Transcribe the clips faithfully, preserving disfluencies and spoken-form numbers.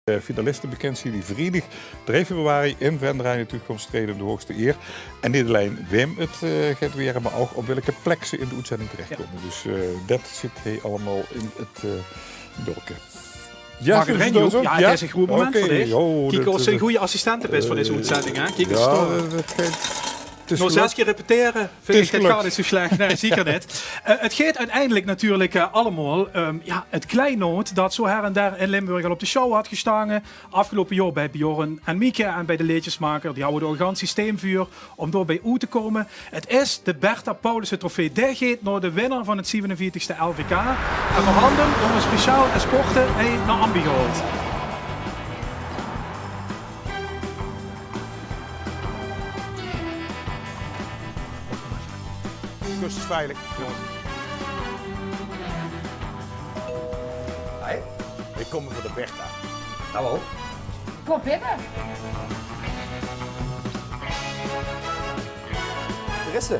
eh, finaliste bekènd zien die vriedig drei februari in Venray natuurlik gaon strede um de hoogste ier. En neet allein wae 't, eh, geit waere, mer ouch op welke plek ze in de oetzending terechkómme. Dus, eh, det zit hie allemaol in 't, eh, bölke. Jao, 't is e groet moment veur dich. Kiek, of ze 'n gooj assistente is veur dees oetzending, hè? Kiek ins, nog zes kier repetere, vind ich, det geit neet zo slech. Nae, zeker neet. Eh, 't geit oeteindelik natuurlik, eh, allemaol, ehm, jao, 't kleinood det zo her en der in Limburg al op de sjouw haet gestange. Aafgeloupe jaor bij Bjorn en Mieke en bij de leedjesmaker, die hawwe dao e gans systeem veur um dao bij oet te kómme. 't Is de Bertha Paulussen Trofee. Dae geit nao de winnaar van 't zevenenveertigste L V K. En veur häöm höbbe v'r 'n speciaal escorte hie nao Ambi gehaold. Kust is veilig. Hoi. Ich kóm veur de Bertha. Hallo. Kóm binne. Dao is ze.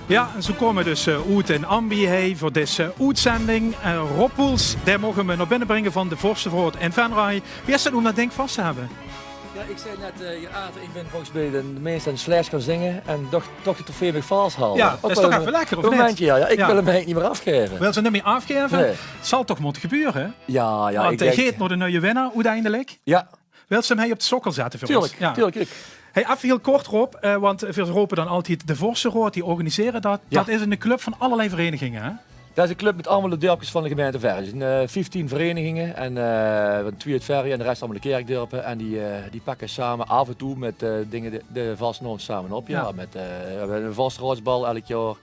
Jao, en zo kómme v'r dus, eh, oet in Ambi hie veur dees, eh, oetzending. Eh, Rob Poels, dae moge v'r nao binne bringe van de Vorstenraod in Venray. Wie is 't um det dink vas te höbbe? Jao, ich zag net, eh, jao, Aad, ich bön volges mich de, de meiste en 't slechste kan zinge en toch, toch de trofee van vashaoje. Jao, det is toch effe lekker, of neet? Momentje, jao, jao. Ich wil 'm eigelik neet mieë aafgaeve. Wils se 'm neet mieë aafgaeve? Nae. 't Zal toch mótte gebeure, hè? Jao, jao. Want ich, eh, geit nao de nuie winnaar oeteindelik. Jao. Wils se 'm hie op de sokkel zètte veur ós? Tuurlik, tuurlik. Hey, effe hiel kort, Rob, eh, want veer rope dan altied de Vorstenraod, die organisere det. Jao. Det is 'n club van allerlei vereiniginge, hè? Det is 'n club mit allemaol de dörpkes van de gemeinte Venray. 't Zeen, eh, vieftien vereiniginge en, eh, van twieë oet Venray en de res allemaol de kèrkdörpe. En die, eh, die pakke same aaf en toe mit, eh, dinger de, de vastelaovend same op. Jao, mit, eh, v'r höbbe 'n vastelaovesbal eder jaor.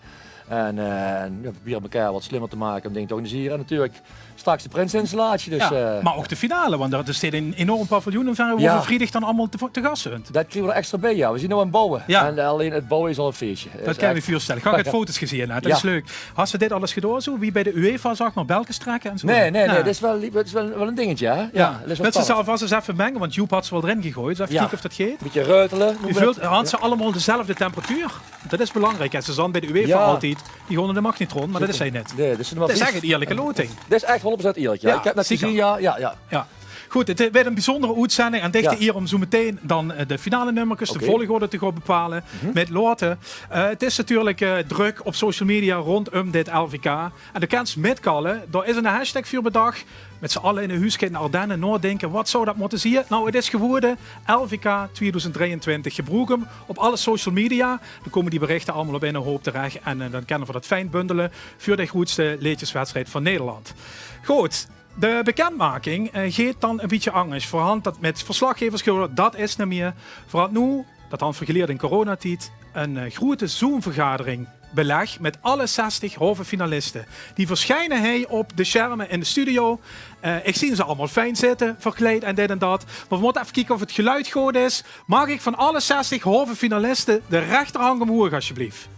En, eh, en jao, v'r probere mekaar get slimmer te make um dinger te organisere. En natuurlik straks de prinseninstallatie. Dus, eh, mer ouch de finale, want dao steit 'n enorm paviljoen in Venray, wo v'r vriedig dan allemaol te, te gas zeen. Det kriege v'r d'r extra bie, jao. V'r zeen noe aan 't bouwe. Jao. En allein 't bouwe is al e fieësje. Det kan ich mich veurstelle. Ich höb get foto's gezeen, hè. Det is leuk. Has se dit al ins gedaon, zo? Wie bie de UEFA, zag mer, belkes trèkke en zo? Nae, nae, nae. Det is waal, det is waal, waal e dingetje, hè? Jao. Wils se ze alvas ins effe menge? Want Joep haet ze waal d'rin gegoejd. Ins effe kieke of det geit. Bietje reutele. Wie veult, han ze allemaol dezelfde temperatuur? Det is belangriek. En ze zeen bie de UEFA altied, die gaon de magnetron, mer det is hie neet. Nae, det is nog mer... Det is ech 'n ierlike loting. Det is ech honderd procent ierlik, jao. Jao, ich höb 't net gezeen, jao, jao, jao. Jao. Good, 't, eh, weurt 'n biezunjere oetzending en dich de ier um zo metein dan, eh, de finalenummerkes, de volgorde te gaon bepale mit Lotte. Eh, 't is natuurlik, eh, drök op social media róndum dit L V K. En doe kins mitkalle, dao is 'n hashtag veur bedach. Mit z'n alle in e huuske in de Ardenne naodinke, waat zou det mótte zeen? Nou, 't is gewore L V K twieëdoezend drieëntwintig. Gebroek 'm op alle social media. Dan kómme die berichte allemaol op eine hoop terech. En, eh, dan kinne v'r det fijn bundele veur de groetste leedjeswedstrijd van Nederland. Good, de bekendmaking, eh, geit dan e bietje angers. V'r hant det mit verslaggevers gehaoje, det is neet mieë. V'r hant noe, det hant v'r gelierd in coronatied, 'n, eh, groete Zoom-vergadering beleg mit alle zestig halve finaliste. Die versjiene hie op de sjerme in de studio. Eh, ich zeen ze allemaol fijn zitte, verkleid en dit en det. Mer v'r mótte effe kieke of 't geluid good is. Maag ich van alle zestig halve finaliste de rechterhand omhoeg, alsjeblieft?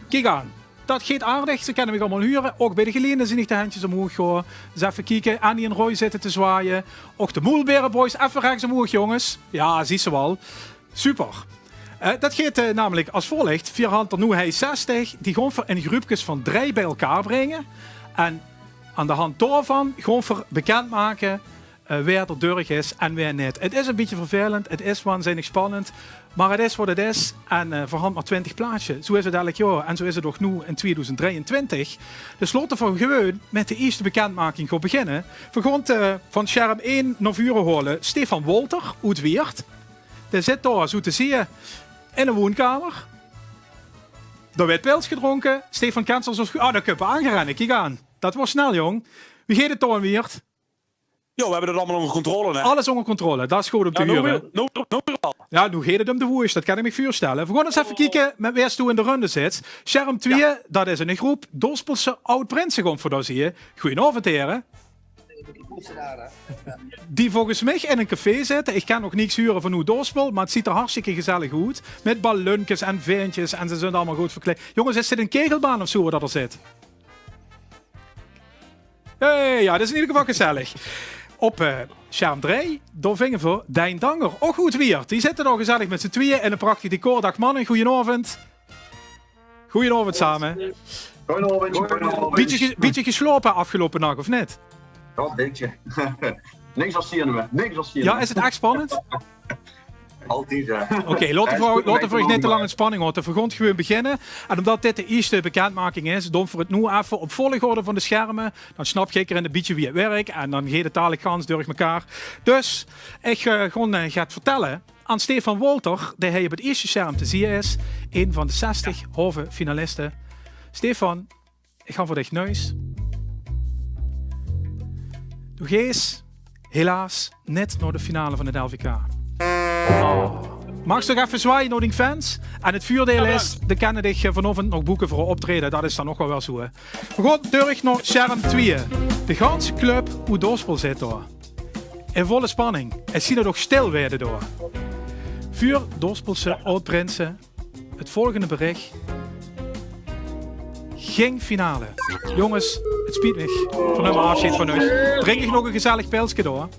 Kiek aan. Det geit aardig. Ze kinne mich allemaol hure. Ouch bie de Geliene zeen ich de hendjes omhoeg gaon. Ins effe kieke. Annie en Roy zitte te zwaaie. Ouch de Moelbere Boys. Effe rechs omhoeg, jónges. Jao, zuus se waal. Super. Eh, det geit, eh, namelik es volg. Veer hant d'r noe hie zestig. Die gaon v'r in gruupkes van drei bie-ein bringe. En aan de hand daovan gaon v'r bekendmake, eh, wae d'r durch is en wae neet. 't Is e bietje vervelend, 't is waanzinnig spannend, mer 't is waat 't is. En, eh, v'r hant mer twintig plaatsjes. Zo is 't eder jaor en zo is 't ouch noe in twieëdoezend drieëntwintig. Dus laote v'r gewoon mit de ierste bekendmaking gaon beginne. V'r gaon, eh, van sjerm ein nao veure haole Stefan Wolter oet Wieërt. Dae zit dao, zo te zeen, in de woonkamer. Dao weurt pils gedrónke. Stefan kint ós al zo good. Ah, dao kump 'r aangerend. Kiek aan. Det waas snel, jóng. Wie geit 't dao in Wieërt? Jao, v'r höbbe 't allemaol ónger controle, hè? Alles ónger controle. Det is good um te hure. Jao, noe, noe, noe waal. Jao, noe geit 't um de woeësj. Det kan ich mich veurstelle. V'r gaon ins effe kieke mit wae s doe in de runde zits. Sjerm twieë, det is 'n groep Dospelse aod-prinse, gaon v'r dao zeen. Goojenaovend, here. Die volges mich in e café zitte. Ich kan nog niks hure van oet Dospel, mer 't zuut d'r hartstikke gezellig oet. Mit ballunkes en ventjes en ze zeen allemaol good verkleid. Jónges, is dit 'n kegelbaan of zo, wo det d'r zit? Hey, jao, det is in eder geval gezellig. Op, eh, Sjerm drei, dao vinge v'r Dijn Danger. Och good wier. Die zitte dao gezellig mit zien twieë in ein prachtig decor. Daag manne, goojenaovend. Goojenaovend same. Goojenaovend, goojenaovend. Bietje ge-, bietje geslaope aafgeloupe nach, of neet? Ja, ein bietje. Niks as zenuwe, niks as zenuwe. Ja, is 't ech spannend? Altied, ja. Oké, laote v'r, laote v'r uch neet te lang in spanning haote. V'r goon gewoon beginne. En ómdat dit de ierste bekendmaking is, doon v'r 't noe effe op volgorde van de sjerme. Dan snap geer ein bietje wie 't wirk. En dan geit 't dalik gans durch mekaar. Dus, ich, eh, goon, eh, get vertelle aan Stefan Wolter, dae hie op 't ierste sjerm te zieë is. Ein van de zestig halve finaliste. Stefan, ich han veur dich nuuts. Doe geis helaas neet nao de finale van 't L V K. Oh. Maags toch effe zwaaie nao dien fans. En 't vuurdeil is, die kinne dich, eh, vanaovend nog boeke veur ein optraeje. Dat is dan nog waal weer zoeë, hè. V'r goon terug nao sjerm twieë. De ganse club oet Dospel zit dao. In volle spanning. En zien 't nog stil weëde dao. Veur Dospelse aod-prinse 't volgende berich. Gein finale. Jónges, 't spiet mich. V'r numme aafsjeid van uch. Drink ich nog ein gezellig pilske dao.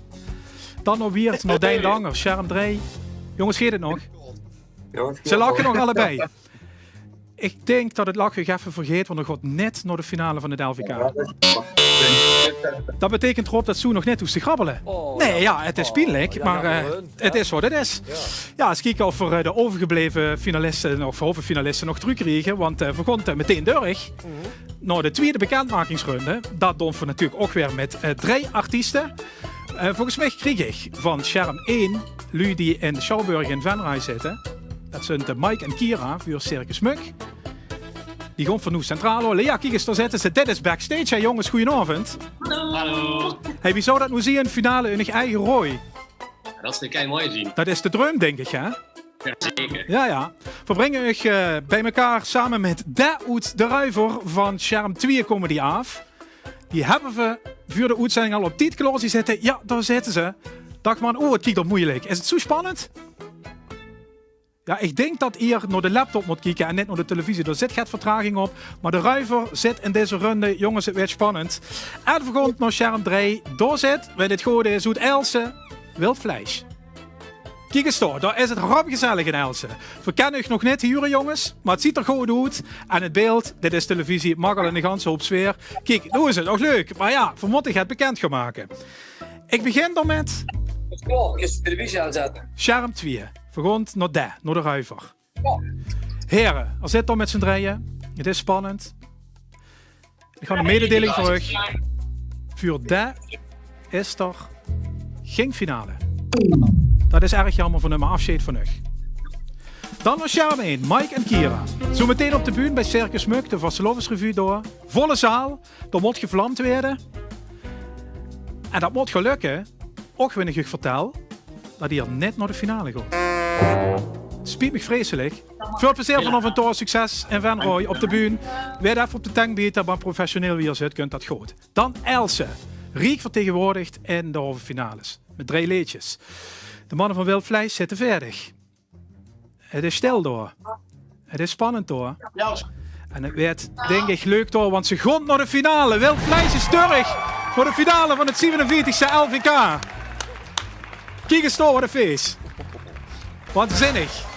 Dan nao Wiert, nao Dijn Danger, sjerm drei. Jónges, geit 't nog? Ze lache nog allebei. Ich dink dat 't lache uch effe vergeit, want d'r goon neet nao de finale van 't L V K. Dat beteikent, Rob, dat zoe nog neet hoofs te grabbele. Nae, ja, 't is pienlik, mer, eh, 't is wat 't is. Ja, ins kieke of v'r, eh, de euvergebleve finaliste, of halve finaliste nog trökkriege, want, eh, v'r goon, eh, metein durch nao de twieëde bekendmakingsrunde. Dat doon v'r natuurlik ouch weer mit, eh, drei artieste. Eh, volges mich krieg ich van sjerm ein luuj die in de Schouwburg in Venray zitte. Dat zunt, eh, Mike en Kira veur Circus Muk. Die goon v'r noe centraal haole. Ja, kiek ins, dao zitte ze. Dit is backstage, hè, jónges, goojenaovend. Hallo. Hey, wie zou dat noe zien, ein finale in eige rooj? Ja, dat is ein kei mooi zien. Dat is de droum, dink ich, hè? Ja, zeker. Ja, ja. V'r bringe uch, eh, bie mekaar same mit Daan oet De Ruiver van sjerm twieë kómme die aaf. Die höbbe v'r veur de oetzending al op tied klaor zien zitte. Ja, dao zitte ze. Daag man, oh, 't kiek al moeilik. Is 't zoe spannend? Ja, ich dink dat geer nao de laptop mót kieke en neet nao de televisie. Dao zit get vertraging op. Mer De Ruiver zit in deze runde. Jónges, 't weëd spannend. En v'r goon nao sjerm drei. Dao zit, wen 't good is, oet Aelse, Wild Fleisj. Kiek ins dao, dao is 't ramgezellig in Aelse. V'r kinne uch nog neet hure, jónges, mer 't zuut d'r good oet. En 't beeld, dit is televisie, 't maag al eine ganse houp sfeer. Kiek, noe is 't nog leuk. Mer ja, v'r mótte 't bekend gaon make. Ich begin d'r mit. Is klaor, kins de televisie aanzette. Sjerm twieë. V'r goon nao Daan, nao De Ruiver. Ja. Here, d'r zit d'r mit zien dreie. 't Is spannend. Ich han ein mededeiling veur uch. Veur Daan is d'r gein finale. Dat is erg jaomer, v'r numme aafsjeid van uch. Dan nao sjerm ein, Mike en Kira. Zoe metein op de bühne bie Circus Muk, de vastelaovesrevue dao. Volle zaal, dao mót gevlamd weëde. En dat mót gelökke, ouch wen ich uch vertèl dat geer neet nao de finale goot. 't Spiet mich vreselik. Väöl plezeer vanaovend dao, succes in Venray op de bühne. Weëd effe op de teng biete, mer professioneel wie geer zit, kunt dat good. Dan Aelse, riek vertegenwoordigd in de halve finales. Mit drei leedjes. De manne van Wild Fleisj zitte veëdig. 't Is stil dao. 't Is spannend dao. Ja. En 't weëd, dink ich, leuk dao, want ze goon nao de finale. Wild Fleisj is terug nao de finale van 't zevenenveertigste L V K. Kiek ins dao, wat ein fees. Waanzinnig.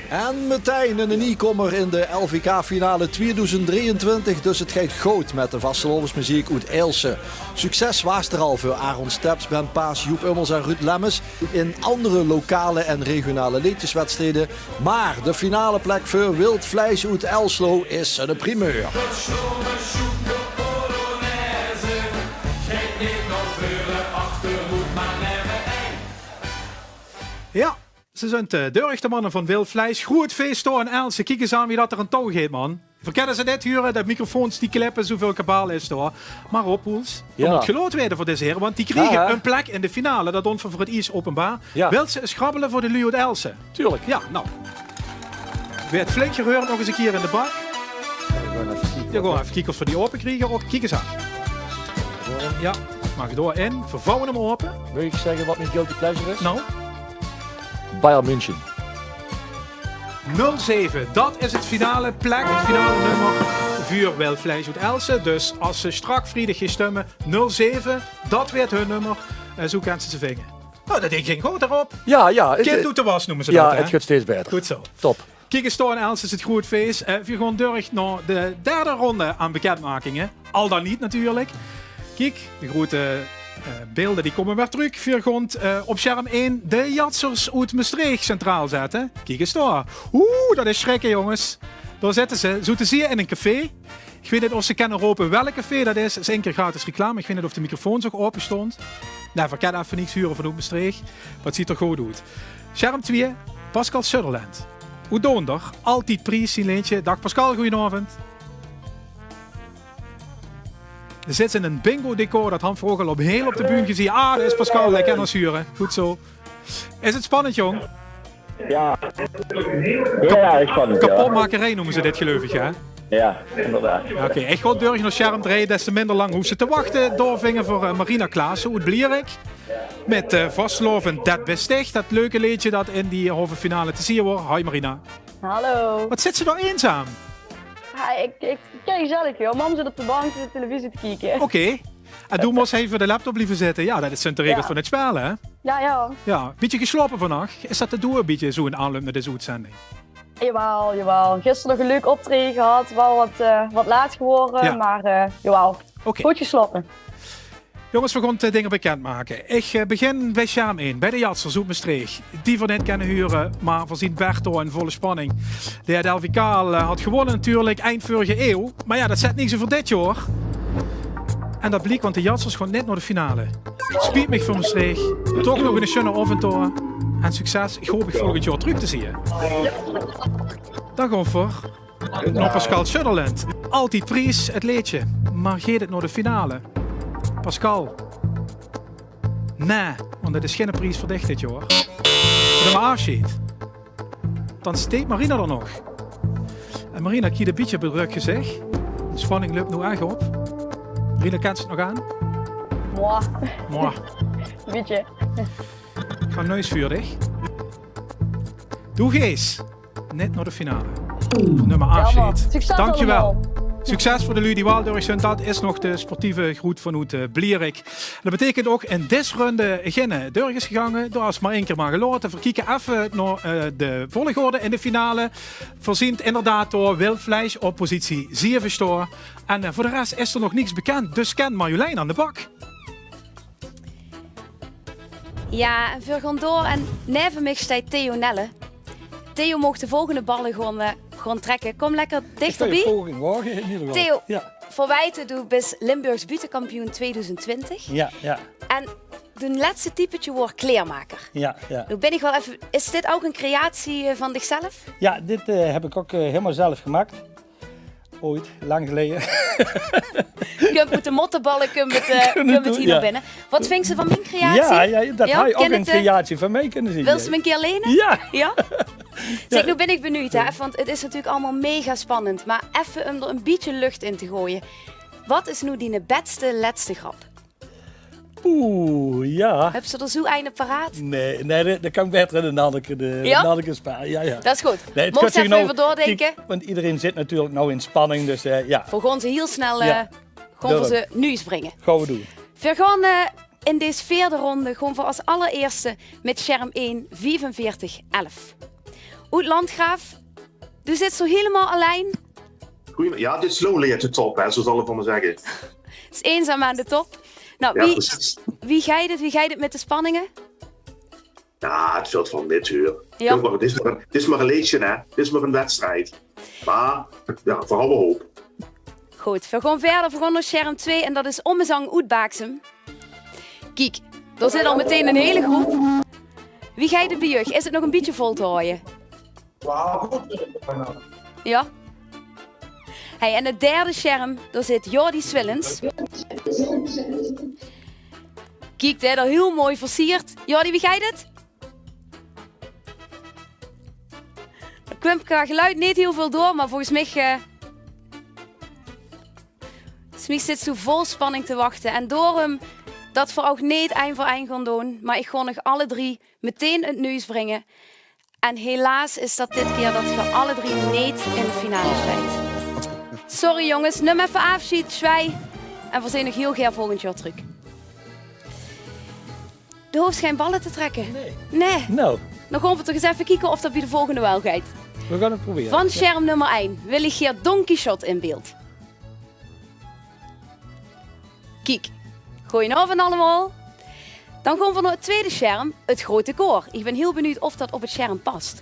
En metein eine niekomer in de L V K-finale twieëdoezend drieëntwintig. Dus 't geit good mit de vastelaovesmeziek oet Aelse. Succes waas d'r al veur Aaron Steps, Ben Paas, Joep Ummels en Ruud Lemmens in andere lokale en regionale leedjeswedstrieje. Mer de finaleplek veur Wild Fleisj oet Aelse is eine primeur. Ja, ze zunt, eh, durch, de manne van Wild Fleisj. Groeët fees dao in Aelse. Kiek ins aan wie dat d'r aan toe geit, man. V'r kinne ze neet hure, de microfoons die klippe, zoeväöl kabaal is dao. Mer Rob Poels, d'r mót geloot weëde veur deze here, want die kriege ein plek in de finale. Dat doon v'r veur 't iers openbaar. Wils se ins grabbele veur de luuj oet Aelse? Tuurlik. Ja, noe. Weëd flink gehuurd nog ins ein kier in de bak. Ja, gewoon effe kieke of v'r die aope kriege. Och, kiek ins aan. Ja, maag dao in. V'r vouwe 'm aope. Wil ich zègke wat mien guilty pleasure is? Noe? Bayern München. Nul zeve, dat is 't finale plek, 't finale nummer veur Wild Fleisj oet Aelse. Dus as ze straks vriedig gaon stumme, nul zeve, dat weëd hun nummer. Eh, zoe kèns se ze vinge. Nou, dat dink ich good, Rob. Ja, ja. Kind doet de was, neume ze dat, hè? Ja, 't geit steeds baeter. Good zoe. Top. Kiek ins, dao in Els is 't groet fees. Eh, veer gaon dörch nao de derde ronde aan bekèndmakinge. Al dan neet natuurlik. Kiek, de groete, eh, beelder die kómme weer trök. Veer gaon, eh, op sjerm ein de Jatsers oet Mestreech centraal zètte. Kiek ins dao. Oeh, dat is sjrikke, jónges. Dao zitte ze, zoe te zieë, in ein café. Ich weit neet of ze kènne rope welk café dat is. Is ein kier gratis reclame. Ich weit neet of de microfoons ouch aope staon. Nae, veer kènne effe niks hure vanoet Mestreech. Mer 't zuut d'r good oet. Sjerm twieë, Pascal Sutherland. Oet Doonder, Altied Pries zien leedje. Daag Pascal, goojenaovend. Veer zitte in ein bingo-decor, dat han veer ouch al op, hiel op de bühne gezieë. Ah, dao is Pascal, dae kènt ós hure. Good zoe. Is 't spannend, jóng? Ja. Hiel erg spannend, ja. Kapotmakerij neume ze dit, geluif ich, hè? Ja, inderdaad. Ja, oké. Ich gaon dörch nao sjerm drei, des te minder lang hoofs se te wachte. Dao vinge veer, eh, Marina Klaassen oet Blierick. Mit, eh, Vastelaovend, det bis dich. Det leuke leedje det in die halve finale te zieë waor. Hoi Marina. Hallo. Waat zits se dao einzaam? Ja, ich, ich, gezellig, joh. Mam zit op de bank de televisie te kieke. Oké. En doe mós hie veur de laptop blieve zitte. Ja, det zeen de regels van 't spel, hè? Ja, ja. Ja, bietje geslaope vannach? Is det te doon, bietje zoe in aanloup nao dees oetzending? Jawaal, jawaal. Gister nog ein leuk optraeje gehad. Waal waat, eh, waat laat gewore, mer, eh, jawaal. Oké. Good geslaope. Jónges, veer gaon, eh, dinger bekènd make. Ich, eh, begin bie sjerm ein, bie de Jatsers oet Mestreech. Die veer neet kènne hure, mer veer zeen Berto in volle spanning. De L V K, eh, had gewonne natuurlik, eind vörige eeuw. Mer ja, det zèt niks euver dit jaor. En det bliek, want de Jatsers gaon neet nao de finale. Spiet mich veur Mestreech. Toch nog eine sjunne aovend dao. En succes. Ich haop uch volgend jaor trök te zieë. Dan gaon veer nao Pascal Sutherland. Altied Pries, 't leedje. Mer geit 't nao de finale? Pascal. Nae, want det is geine pries veur dich dit jaor. Nummer aafsjeid. Dan steit Marina d'r nog. En Marina krieg e bietje bedrök gezich. De spanning löp noe ech op. Marina, kèns se 't nog aan? Mwah. Mwah. Bietje. Ich han nuuts veur dich. Doe geis neet nao de finale. Nummer aafsjeid. Dankjewel. Succes veur de luuj die waal dörch zeen. Det is nog de sportieve groet vanoet, eh, Blierick. Det beteikent ouch in dees runde geine dörch is gegange. Dao is mer ein kier mer gelaote. Veer kieke effe nao, eh, de volgorde in de finale. Veer zeen inderdaad dao Wil Fleisch op positie zeve staon. En, eh, veur de res is d'r nog niks bekènd. Dus kèn Marjolein aan de bak. Ja, en veer gaon door. En neve mich steit Theo Nelle. Theo, maag de volgende bal gaon, eh, gaon trèkke. Kóm lekker dichter bie. Theo, veur wie te, doe bis Limburgs buuttekampioen tweeduizend twintig. Ja, ja. En doe lètste typetje waor kleermaker. Ja, ja. Noe bin ich waal effe, is dit ouch ein creatie, eh, van dichzelf? Ja, dit, eh, höb ich ouch, eh, hielemaol zelf gemaak. Ooit, lang geleje. Kump mit de motteballe, kump 't, eh, kump 't hie nao binne. Waat vings se van mien creatie? Ja, ja, det haw ouch ein creatie van mich kinne zeen. Wils se 'm ein kier lene? Ja. Ja? Zèk, noe bin ich benuujd, hè, want 't is natuurlik allemaol mega spannend. Mer effe óm d'r ein bietje luch in te goeie. Waat is noe dien bèste lètste grap? Oeh, ja. Höbs se d'r zoe eine paraat? Nae, nae, det, det kan ich baeter in ein anger kier, de, ein anger kier spare. Ja, ja. Det is good. Nae, 't mót effe euver doordinke. Kiek, want ederein zit natuurlik noe in spanning, dus, eh, ja. Veer gaon ze hiel snel, eh, gaon veer ze nuuts bringe. Gaon veer doon. Veer gaon, eh, in dees veerde ronde gaon veer es allerierste mit sjerm ein, viefenveertig elf. Oet Landgraaf. Doe zits zoe hielemaol allein. Goeie, ja, dit is lonely at the top, hè, zoeas ze allemaol zègke. 't Is einzaam aan de top. Noe, wie, wie geit 't, wie geit 't mit de spanninge? Ja, 't vilt waal mit, huur. Ja. Kiek mer, 't is mer, 't is mer ein leedje, hè. 't Is mer ein wedstrijd. Mer, ja, veer hawwe hoop. Good, veer gaon wiejer, veer gaon nao sjerm twee en det is Ommezang oet Baaksem. Kiek, dao zit al metein ein hiel groep. Wie geit 't bie uch? Is 't nog ein bietje vol te haoje? Ja. Hey, en 't derde sjerm, dao zit Jordi Swillens. Kiek, dae is al hiel mooi versierd. Jordi, wie geit 't? D'r kump qua geluid neet hiel väöl door, mer volges mich, eh, volges mich zits doe vol spanning te wachte. En daorum det veer ouch neet ein veur ein gaon doon, mer ich gaon nog alle drie metein 't nuuts bringe. En helaas is det dit kier det geer alle drie neet in de finale steit. Sorry jónges, num effe aafsjeid, zjwei. En veer zeen uch hiel gaer volgend jaor trök. Doe hoofs gein balle te trèkke. Nae. Nae. Noe. Dan gaon v'r toch ins effe kieke of dat bie de volgende waal geit. V'r gaon 't probere. Van sjerm nummer ein wil ich gaer Don Quichot in beeld. Kiek. Goojenaovend allemaol. Dan gaon v'r nao 't twiede sjerm, 't groete koor. Ich bön hieël benuujd of dat op 't sjerm pas.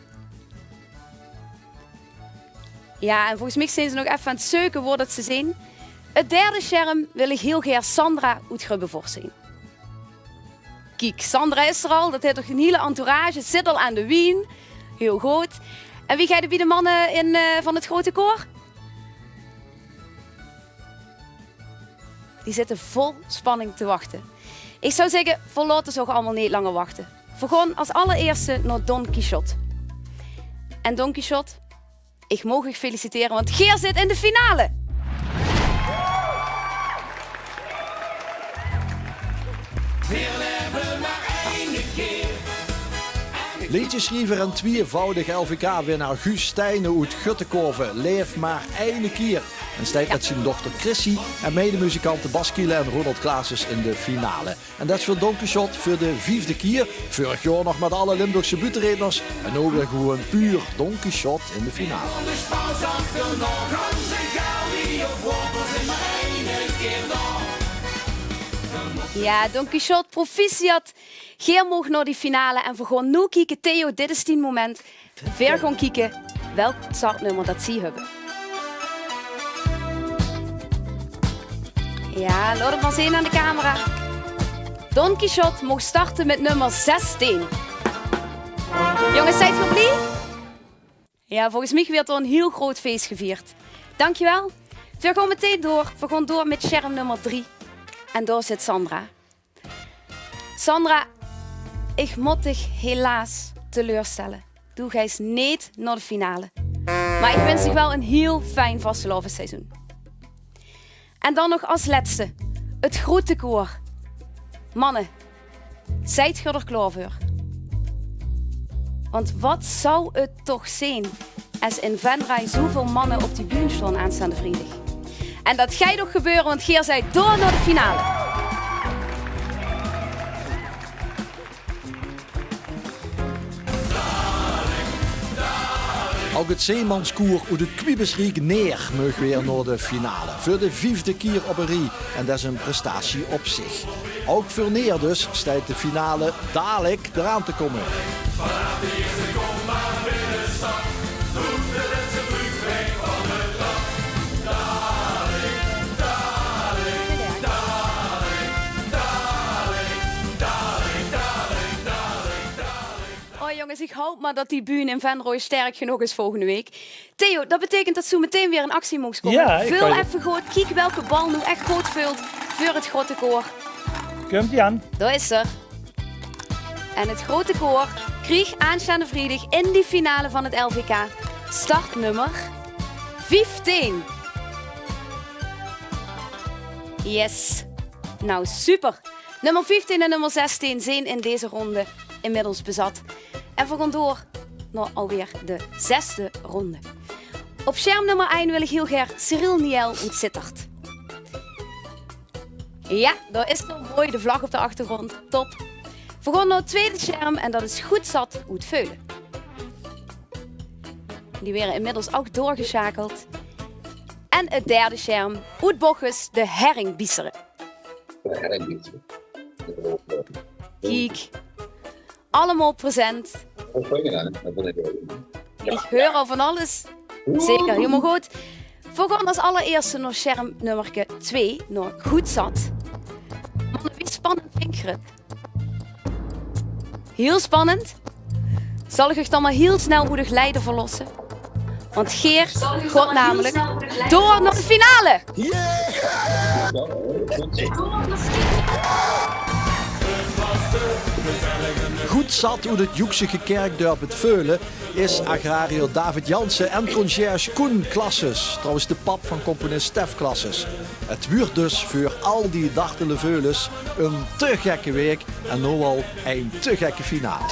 Jao, en volges mich zeen ze nog effe aan 't zeuke wo dat ze zeen. 't Derde sjerm wil ich hieël gaer Sandra oet Grubbevors zeen. Kiek, Sandra is d'r al. Dat haet toch 'n hieële entourage. Zit al aan de wien. Hieël good. En wie geit 't bie de manne in, eh, van 't groete koor? Die zitte vol spanning te wachte. Ich zou zègke, v'r laote ze ouch allemaol neet langer wachte. V'r gaon es allerierste nao Don Quichot. En Don Quichot, ich maag uch feliciteren, want geer zit in de finale! Leedjesjriever en twieëvoudig L V K-winnaar Guus Steijnen oet Göttekove leef mer eine kier en steit mit zien dochter Chrissy en medemuzikante Bas Kiele en Ronald Klaasens in de finale. En dat is veur Don Quichot veur de viefde kier. Veurig jaor nog mit alle Limburgse buuttereedners. En noe weer gewoeën puur Don Quichot in de finale. Jao, Don Quichot, proficiat. Geer moogt nao die finale en v'r gaon noe kieke, Theo, dit is dien moment. Veer gaon kieke welk startnummer dat zie höbbe. Jao, laot 't mer zeen aan de camera. Don Quichot maag starte mit nummer zestien. Jónges, zeet geer blie? Jao, volges mich weurt d'r ein hiel groot fees gevierd. Dankjewel. Veer gaon meteen door. Veer gaon door mit sjerm nummer drie. En dao zit Sandra. Sandra, ich mót dich helaas teleurstelle. Doe geis neet nao de finale. Mer ich wins dich waal ein hiel fijn vastelaovesseizoen. En dan nog es lètste, 't groete koor. Manne, zeet geer d'r klaor veur? Want wat zou 't toch zeen es in Venray zoeväöl manne op die bühne staon aanstaonde vriedig. En dat geit ouch gebeure, want geer zeet door nao de finale. Ouch 't zeemanskoer oet 't Quibusriek Neer meug weer nao de finale. Veur de viefde kier op ein rie. En dat is ein prestatie op zich. Ouch veur Neer dus steit de finale dalik d'raan te kómme. Oh jónges, ich haop mer dat die bühne in Venray sterk genóg is volgende waek. Theo, dat beteikent dat zoe meteen weer in actie moogs kómme. Jao, ich... Veul effe good, kiek welke bal noe ech good veult veur 't groete koor. Kump-ie aan. Dao is 'r. En 't groete koor krieg aanstaonde vriedig in die finale van 't L V K startnummer vieftien. Yes. Nou, super. Nummer vieftien en nummer zestien zeen in deze ronde inmiddels bezat. En veer gaon door nao alweer de zesde ronde. Op sjerm nummer ein wil ich hiel gaer Cyril Niel oet Zitterd. Jao, dao is 'r. Mooi, de vlag op de achtergróndj. Top. Veer gaon nao 't twiede sjerm en dat is Good Zat oet Veulen. Die waere inmiddels ouch doorgesjakeld. En 't derde sjerm, oet Bochus, de Herringbiesere. Kiek, allemaol present. Ich heur al van alles. Zeker, hielemaol good. Veer gaon es allerierste nao sjerm nummerke twee, nao Good Zat. Manne, wie spannend vinj geer 't? Hiel spannend. Zal ich uch dan mer hiel snel oet de geleide verlosse? Want geer gaot namelik door nao de finale. Good Zat oet 't joeksige kerkdörp 't Veulen is agrariër David Jansen en conciërge Koen Classes, trouwens de pap van componist Stef Classes. 't Wuurt dus veur al die dartele Veulens ein te gekke waek en noe al ein te gekke finale.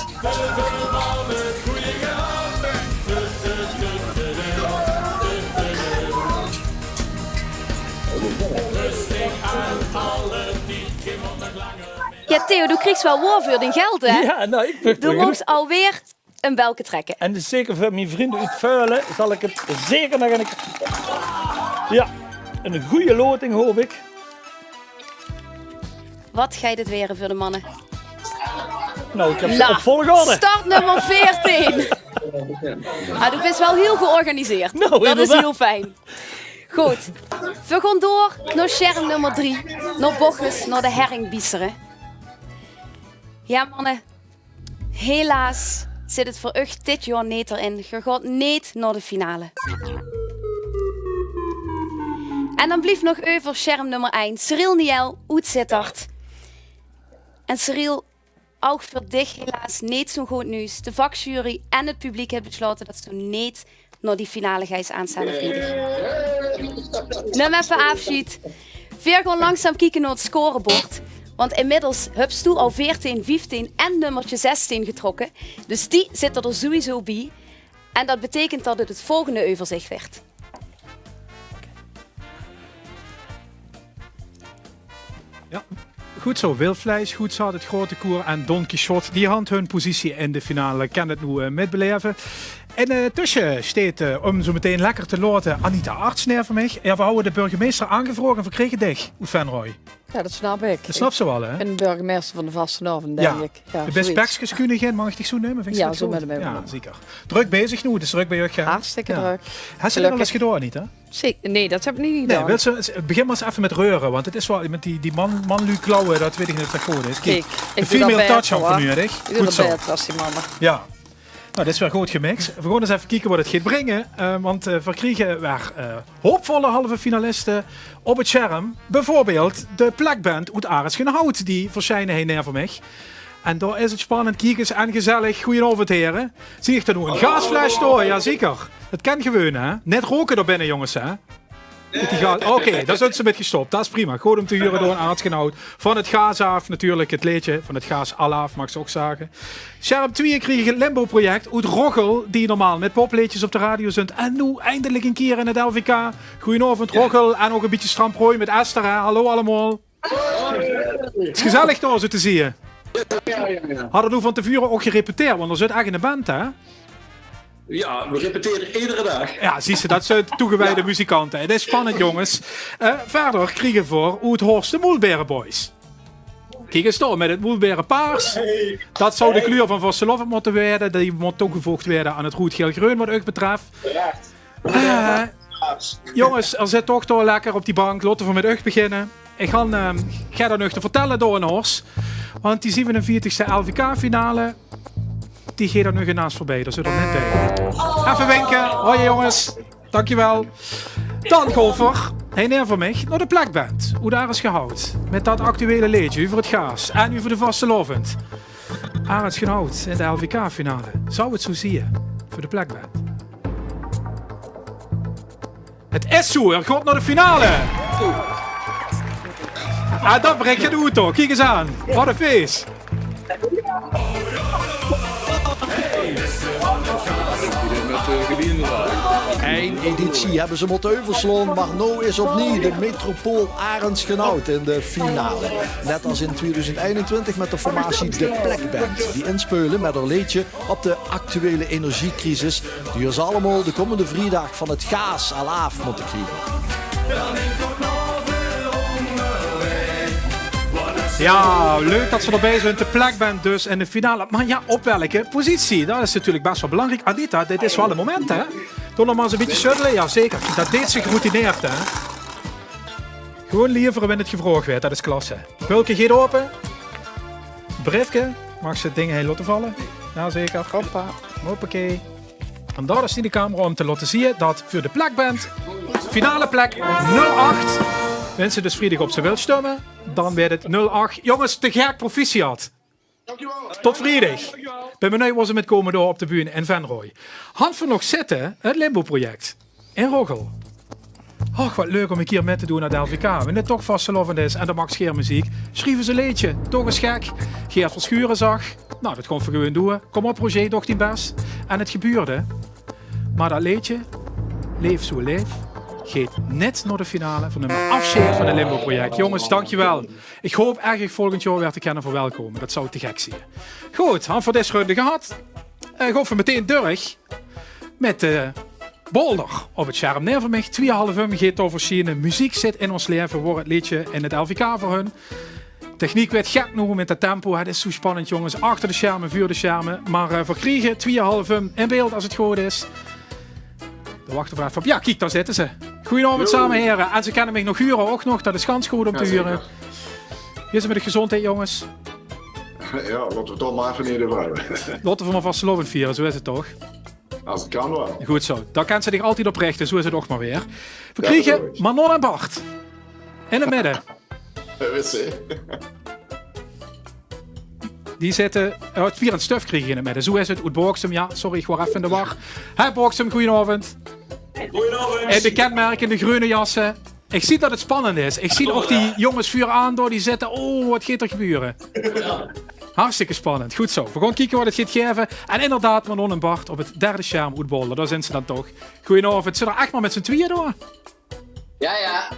Ja, Theo, doe kriegs waal woor veur dien geld, hè? Ja, nou, ik... Doe moogs alweer een belke trekke. En dus zeker veur mien vrunj oet Veule zal ik het zeker nog een... Ja, een goeie loting, hoop ik. Wat geit het waere veur de manne? Nou, ik heb ze op volgorde. Startnummer veertien. Ah, doe bis waal hiel georganiseerd. Nou, inderdaad. Dat is hiel fijn. Good. Veer gaon door nao sjerm nummer drie. Nao Bochus, nao de herringbiesere. Ja, manne. Helaas zit het veur uch dit jaor neet d'rin. Geer gaot neet nao de finale. En dan blief nog euver sjerm nummer ein. Cyril Niel, oet Zitterd. En Cyril, ouch veur dich helaas neet zoe'n good nuus. De vakjury en het publiek het beslaote dat ze neet nao die finale geis aanstaonde vriedig. Num effe aafsjeid. Veer gaon langzaam kieke nao het scorebord. Want inmiddels höbs doe al veertien, vieftien en nummertje zestien getrokke. Dus die zitte d'r sowieso bie. En dat beteikent dat het het volgende euverzich weurt. Ja, good zo. Wildvleis, Good zat, Het Grote Koer en Don Quichotte, die hant hun positie in de finale. Kint het noe, eh, mitbelaeve. En, eh, tösse steet, eh, um zo meteen lekker te laote, Anita Arts naeve mich. Ja, veer hawwe de burgemeister aangevraog en veer kriege dich oet Venroj. Ja, dat snap ik. Dat snaps se waal, hè? Ik bin burgemeister van de vastelaovend, dink ik. Ja, zoiets. De beste bekskeskundige, maag ik dich zo neume? Vinjs se dat good? Ja, zeker. Drök bezig noe, dus drök bie uch, hè? Hartstikke drök. Gelukkig. Hes se dat al ens gedaon, Anita? Zeker. Nee, dat heb ik neet gedaon. Nee, wils se, begin mer ens effe mit reure, want het is waal, mit die, die man, manlu klauwe, dat weit ik neet of dat good is. Kiek, de female touch han veer nudig. Good zo. Ik doe dat beter, hoor. Ik doe dat beter as die manne. Ja. Nou, dit is weer good gemix. Veer gaon ens effe kieke wat het geit bringe, eh, want, eh, veer kriege weer, eh, hoopvolle halve finaliste op het sjerm. Beveurbeeld de plekband oet Arensgenhout, die versjijne hei naeve mich. En dao is het spannend, kiek ens, en gezellig. Goeienaovend, here. Zeen ik dao noe een gaasfles staon? Ja, zeker. Het kan gewoon, hè? Neet roke dao binne, jonges, hè? Mit die gaas. Oké, dao zunt ze mit gestop. Dat is prima. Good um te hure door Arensgenhout. Van het gaas aaf natuurlijk. Het leedje Van het gaas alaaf, maag se ouch zage. Sjerm twieë krieg ik het Limbo-project oet Roggel, die normaal mit popleedjes op de radio zunt. En noe eindelijk een kier in het L V K. Goeienaovend, Roggel. En ouch een bietje Stramproy mit Esther, hè. Hallo allemaol. Het is gezellig dao zo te zeen. Ja, ja, ja. Hadde noe van te vure ouch gerepeteerd, want d'r zit ech in de band, hè? Ja, we repeteren iedere dag. Ja, zuus se, dat zunt toegewijde muzikante. Het is spannend, jonges. Eh, verder kriege veer oet Horst de Moelbere Boys. Kiek ens dao, mit het moelberepaars. Dat zou de kleur van vastelaovend motte weure. Die mot toegevoogd weure aan het roed-geel-greun wat uch betreft. Eh, jonges, d'r zit toch dao lekker op die bank. Laote veer mit uch beginne. Ik gaon, eh, gaon aan uch te vertelle dao in Horst. Want die zevenenveertigste L V K-finale, die geit d'r noe helaas veurbie. Dao zit d'r net bie. Effe winke. Hoi, jonges. Dankjewel. Dan gaon veer hei naeve mich nao de plekband oet Arensgenhout. Mit dat actuele leedje euver het gaas en euver de vastelaovend. Arensgenhout in de L V K-finale. Zou het zo zeen veur de plekband? Het is zo, d'r gaot nao de finale. Ah, dat brik het oet, toch. Kiek ens aan. Wat een fees. Ein editie hebbe ze motte euverslaon, mer noe is opnuuj de metropool Arensgenhout in de finale. Net as in tweeduizend einentwintig mit de formatie De Plekband, die inspeule mit häör leedje op de actuele energiecrisis, die us allemaol de kómmende vriedag van het gaas alaaf motte kriege. Ja, leuk dat ze d'rbie zunt. De Plekband dus in de finale. Mer ja, op welke positie? Dat is natuurlijk best waal belangriek. Anita, dit is waal een moment, hè? Doe nog mer ens een bietje sjöddele. Ja, zeker. Dat deis se geroutineerd, hè? Gewoon lievere wen het gevraog weurt. Dat is klasse. Bulke geit ope. Breefke, maags se het ding hei laote valle? Ja, zeker. Hoppa. Hoppakee. En dat is in de camera um te laote zeen dat veur de Plekband finale plek nul acht. Wen se dus vriedag op ze wilt stumme, dan weurt het nul acht. Jonges, te gek, proficiat. Tot vriedag. Bin benuujd wo ze mit kómme dao op de bühne in Venroj. Hant veer nog zitte, het Limbo-project in Roggel. Och, wat leuk um ein kier mit te doon aan het L V K. Wen het toch vastelaovend is en d'r maag sjeer meziek, sjrieve ze ein leedje. Toch ens gek. Geert Verschuren zag: nou, dat gaon veer gewoon doon. Kom op, Roger, doog dien bes. En het gebeurde. Mer dat leedje, Leef zoe leef, geit nit nao de finale van 't Afsjeid van 't Limbo-project. Jónges, dankjewel. Ich haop uch volgend jaor weer te kinne verwelkome. Det zou te gek zieë. Good, han v'r dis runde gehad. Eh, gaon v'r metein durch mit de bolder op 't sjerm. Neve mich, Twieëhalf Um geit euver sjien. Meziek zit in ós laeve, woar 't leedje in 't L V K veur hun. Techniek weëd gek noe mit det tempo. Het is zoeë spannend, jónges. Achter de sjerme, vuur de sjerme. Mer eh, v'r kriege Twieëhalf Um in beeld as 't good is. Dao wachte v'r effe op. Jao, kiek, dao zitte ze. Goeienaovend same, hiere. En ze kinne mich nog hure, ouch nog. Det is gans good óm te hure. Wie is 't mit de gezóndheid, jónges? Jao, laote v'r 't dan mer effe neet euver höbbe. Laote v'r mer vasteloavend viere, zoeë is 't toch? As 't kan waal. Good zoeë. Dao kins se dich altied op richte, zoeë is 't ouch mer weer. V'r kriege Manon en Bart. In 't midde. Die zitte, eh, Pier en Stuf kriege in 't midde. Zoeë is 't, oet Baaksem. Jao, sorry, ich woar effe in de war. Hè, Baaksem, goeienaovend. Goeienaovend. En de kenmerkende greune jasse. Ich zieë det 't spannend is. Ich zieë ouch die jónges veuraan dao, die zitte, oh, waat geit d'r gebeure? Hartstikke spannend. Good zoeë. V'r gaon kieke waat 't geit gaeve. En inderdaad, Manon en Bart op 't derde sjerm oet Bolder. Dao zint ze dan toch. Goeienaovend. Zit d'r ech mer mit zien twieë dao? Jao, jao.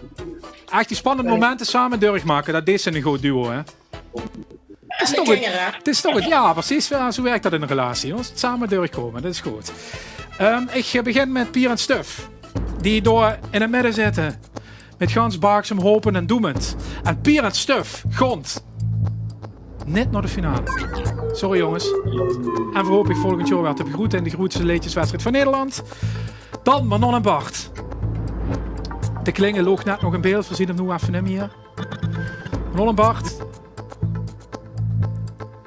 Ech die spannende momente same durchmake, det is ein good duo, hè? 't Is toch 't, 't is toch 't, jao, precies. Jao, zoeë wirk det in ein relatie. Jós, same durchkómme, det is good. Ehm, ich eh, begin mit Pier en Stuf, die dao in 't midde zitte. Mit gans Baaksem hopend en doemend. En Pier en Stuf gaon nit nao de finale. Sorry, jónges. En v'r hope volgend jaor weer te begroete in de groeëtste leedjeswedstrijd van Nederland. Dan Manon en Bart. De Klinge loog net nog in beeld, v'r zieë 'm noe effe nit mieë. Manon en Bart.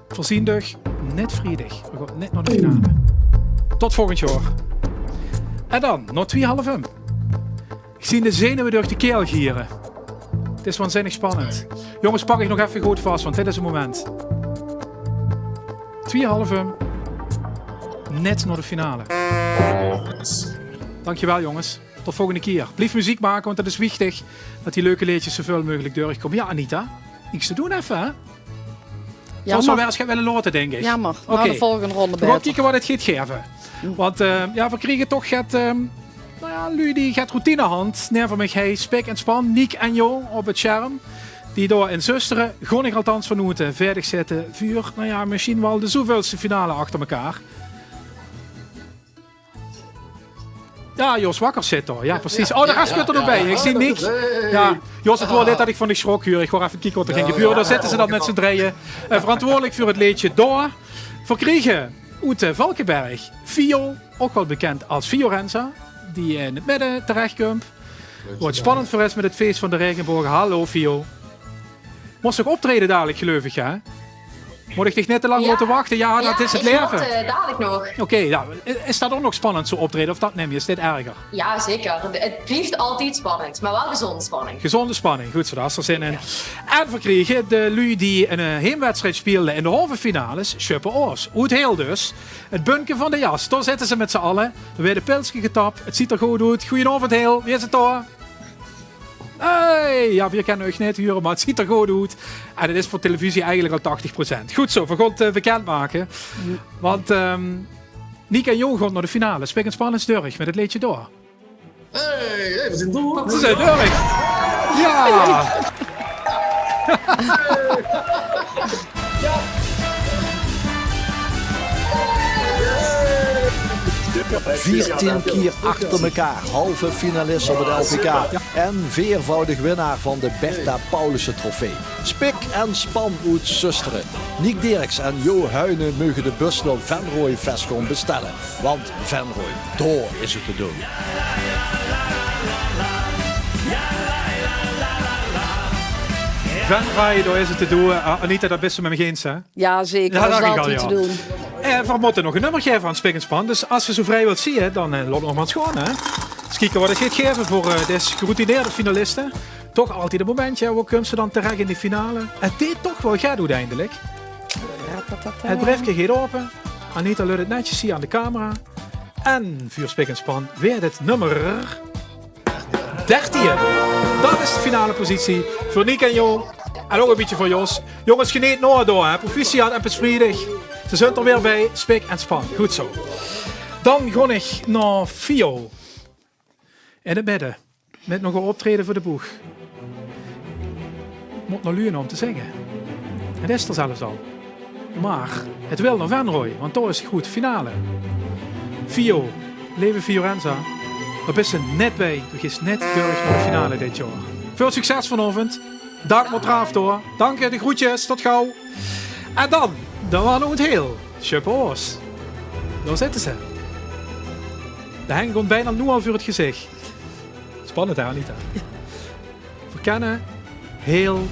V'r zieë uch nit vriedig. V'r gaon nit nao de finale. Tot volgend jaor. En dan, nao Twieëhalf Um. Ich zieë de zenuwe durch de kael giere. 't Is waanzinnig spannend. Jónges, pak uch nog effe good vas, want dit is 't moment. Twieëhalf Um. Nit nao de finale. Dankjewel, jónges. Tot volgende kier. Blief meziek make, want det is wichtig det die leuke leedjes zoeëväöl meugelik durchkómme. Jao, Anita, niks te doon effe, hè? Jao, zoeë mer. Zouws se waal ins get wille laote, dink ich. Jao, mer. Oké. Nao de volgende ronde. V'r gaon kieke waat 't geit gaeve. Want eh, jao, v'r kriege toch get, ehm, noe jao, luuj die get routine hant. Neve mich, hey, Spik en Span, Niek en Jo op 't sjerm. Die dao in Zöstere, gaon ich althans van oete, eh, vaerdig zitte vuur, noe jao, mesjien waal de zoeëväölste finale achter mekaar. Jao, Jos Wakkers zit dao. Jao, precies. Oh, de res kump d'r nog bie. Ich zieë niks. Jao, Jos, 't woar dit det ich van dich sjrok, huur. Ich woar effe kieke waat d'r ging gebeure. Dao zitte ze dan mit zien drieje. Eh, verantwoordelik vuur 't leedje Door. V'r kriege oet eh, Valkeberg Fio, ouch waal bekind as Fiorenza, die in 't midde terechkump. Waat spannend vuur is mit 't fees van de raegebäög. Hallo, Fio. Mós nog optraeje dalik, geleuf ich, hè? Mót ich dich nit te lang laote wachte? Jao, det is 't laeve. Jao, ich mót, eh, dalik nog. Oké, jao. Is det ouch nog spannend, zoeë optraeje, of det nit mieë? Is dit erger? Jao, zeker. 't Blief altied spannend, mer waal gezónde spanning. Gezónde spanning, good zoeë, dao has se zin in. Jao. En v'r kriege de luuj die ein eh, heemwedstrijd speelde in de halve finales, Sjöppe Aos. Oet Heel dus. 't Bunke van de jas, dao zitte ze mit z'n alle. D'r weëd ein pilske getap. 't Zuut d'r good oet. Goeienaovend, Heel. Wie is 't dao? Hey, jao, veer kinne uch nit hure, mer 't zuut d'r good oet. En 't is vuur televisie eigelik al tachtig procent. Good zoeë, veer gaon 't eh, bekind make. Want ehm, Niek en Jo gaon nao de finale. Spik en Span is durch mit 't leedje Door. Hey, hey, veer zeen door. Ze zeen durch. Jao. Veertien kier achter mekaar halve finalist op 't L V K en veervoudig winnaar van de Bertha Paulussen Trofee. Spik en Span oet Zöstere. Niek Dirks en Jo Huinen meuge de bus nao Venroj Fest gaon bestelle. Want Venroj, dao is 't te doon. Venroj, dao is 't te doon. Ah, Anita, det bis se mit mich eins, hè? Jao, zeker. Jao, det dach ich al, jao. Eh, veer mótte nog ein nummer gaeve aan Spik en Span. Dus es se zoe vrij wilt zieë, dan eh, laot nog mer ins gaon, hè. Ins kieke waat 't geit gaeve vuur eh, dees geroutineerde finaliste. Toch altied ein momentje, wo kump ze dan terech in de finale? 't Deeg toch waal get oeteindelik. 't Breefke geit aope. Anita lut 't netjes zieë aan de camera. En vuur Spik en Span weëd 't nummer dertien. Det is de finale positie vuur Niek en Jo. En ouch ein bietje vuur Jos. Jónges, geneet nao dao, hè. Proficiat en petsvriedig. Ze zunt d'r weer bie. Spik en Span. Good zoeë. Dan gaon ich nao Fio. In 't midde. mit nog ein optraeje veur de boeg. Mót nog luuj óm te zinge. Het is d'r zelfs al. Mer het wil nao Venroj, want dao is de groeëte finale. Vio, leve Fiorenza, dao bis se net bie. Doe geis net durch nao de finale dit jaor. Väöl succes vanaovend. Dak mót draaf door. Dank, de groetjes, tot gauw. En dan, de manne oet Heel, Sjöppe Oos. Dao zitte ze. De heng kump bijna noe al veur het gezich. Spannend, hè, Anita? Veer kinne Heel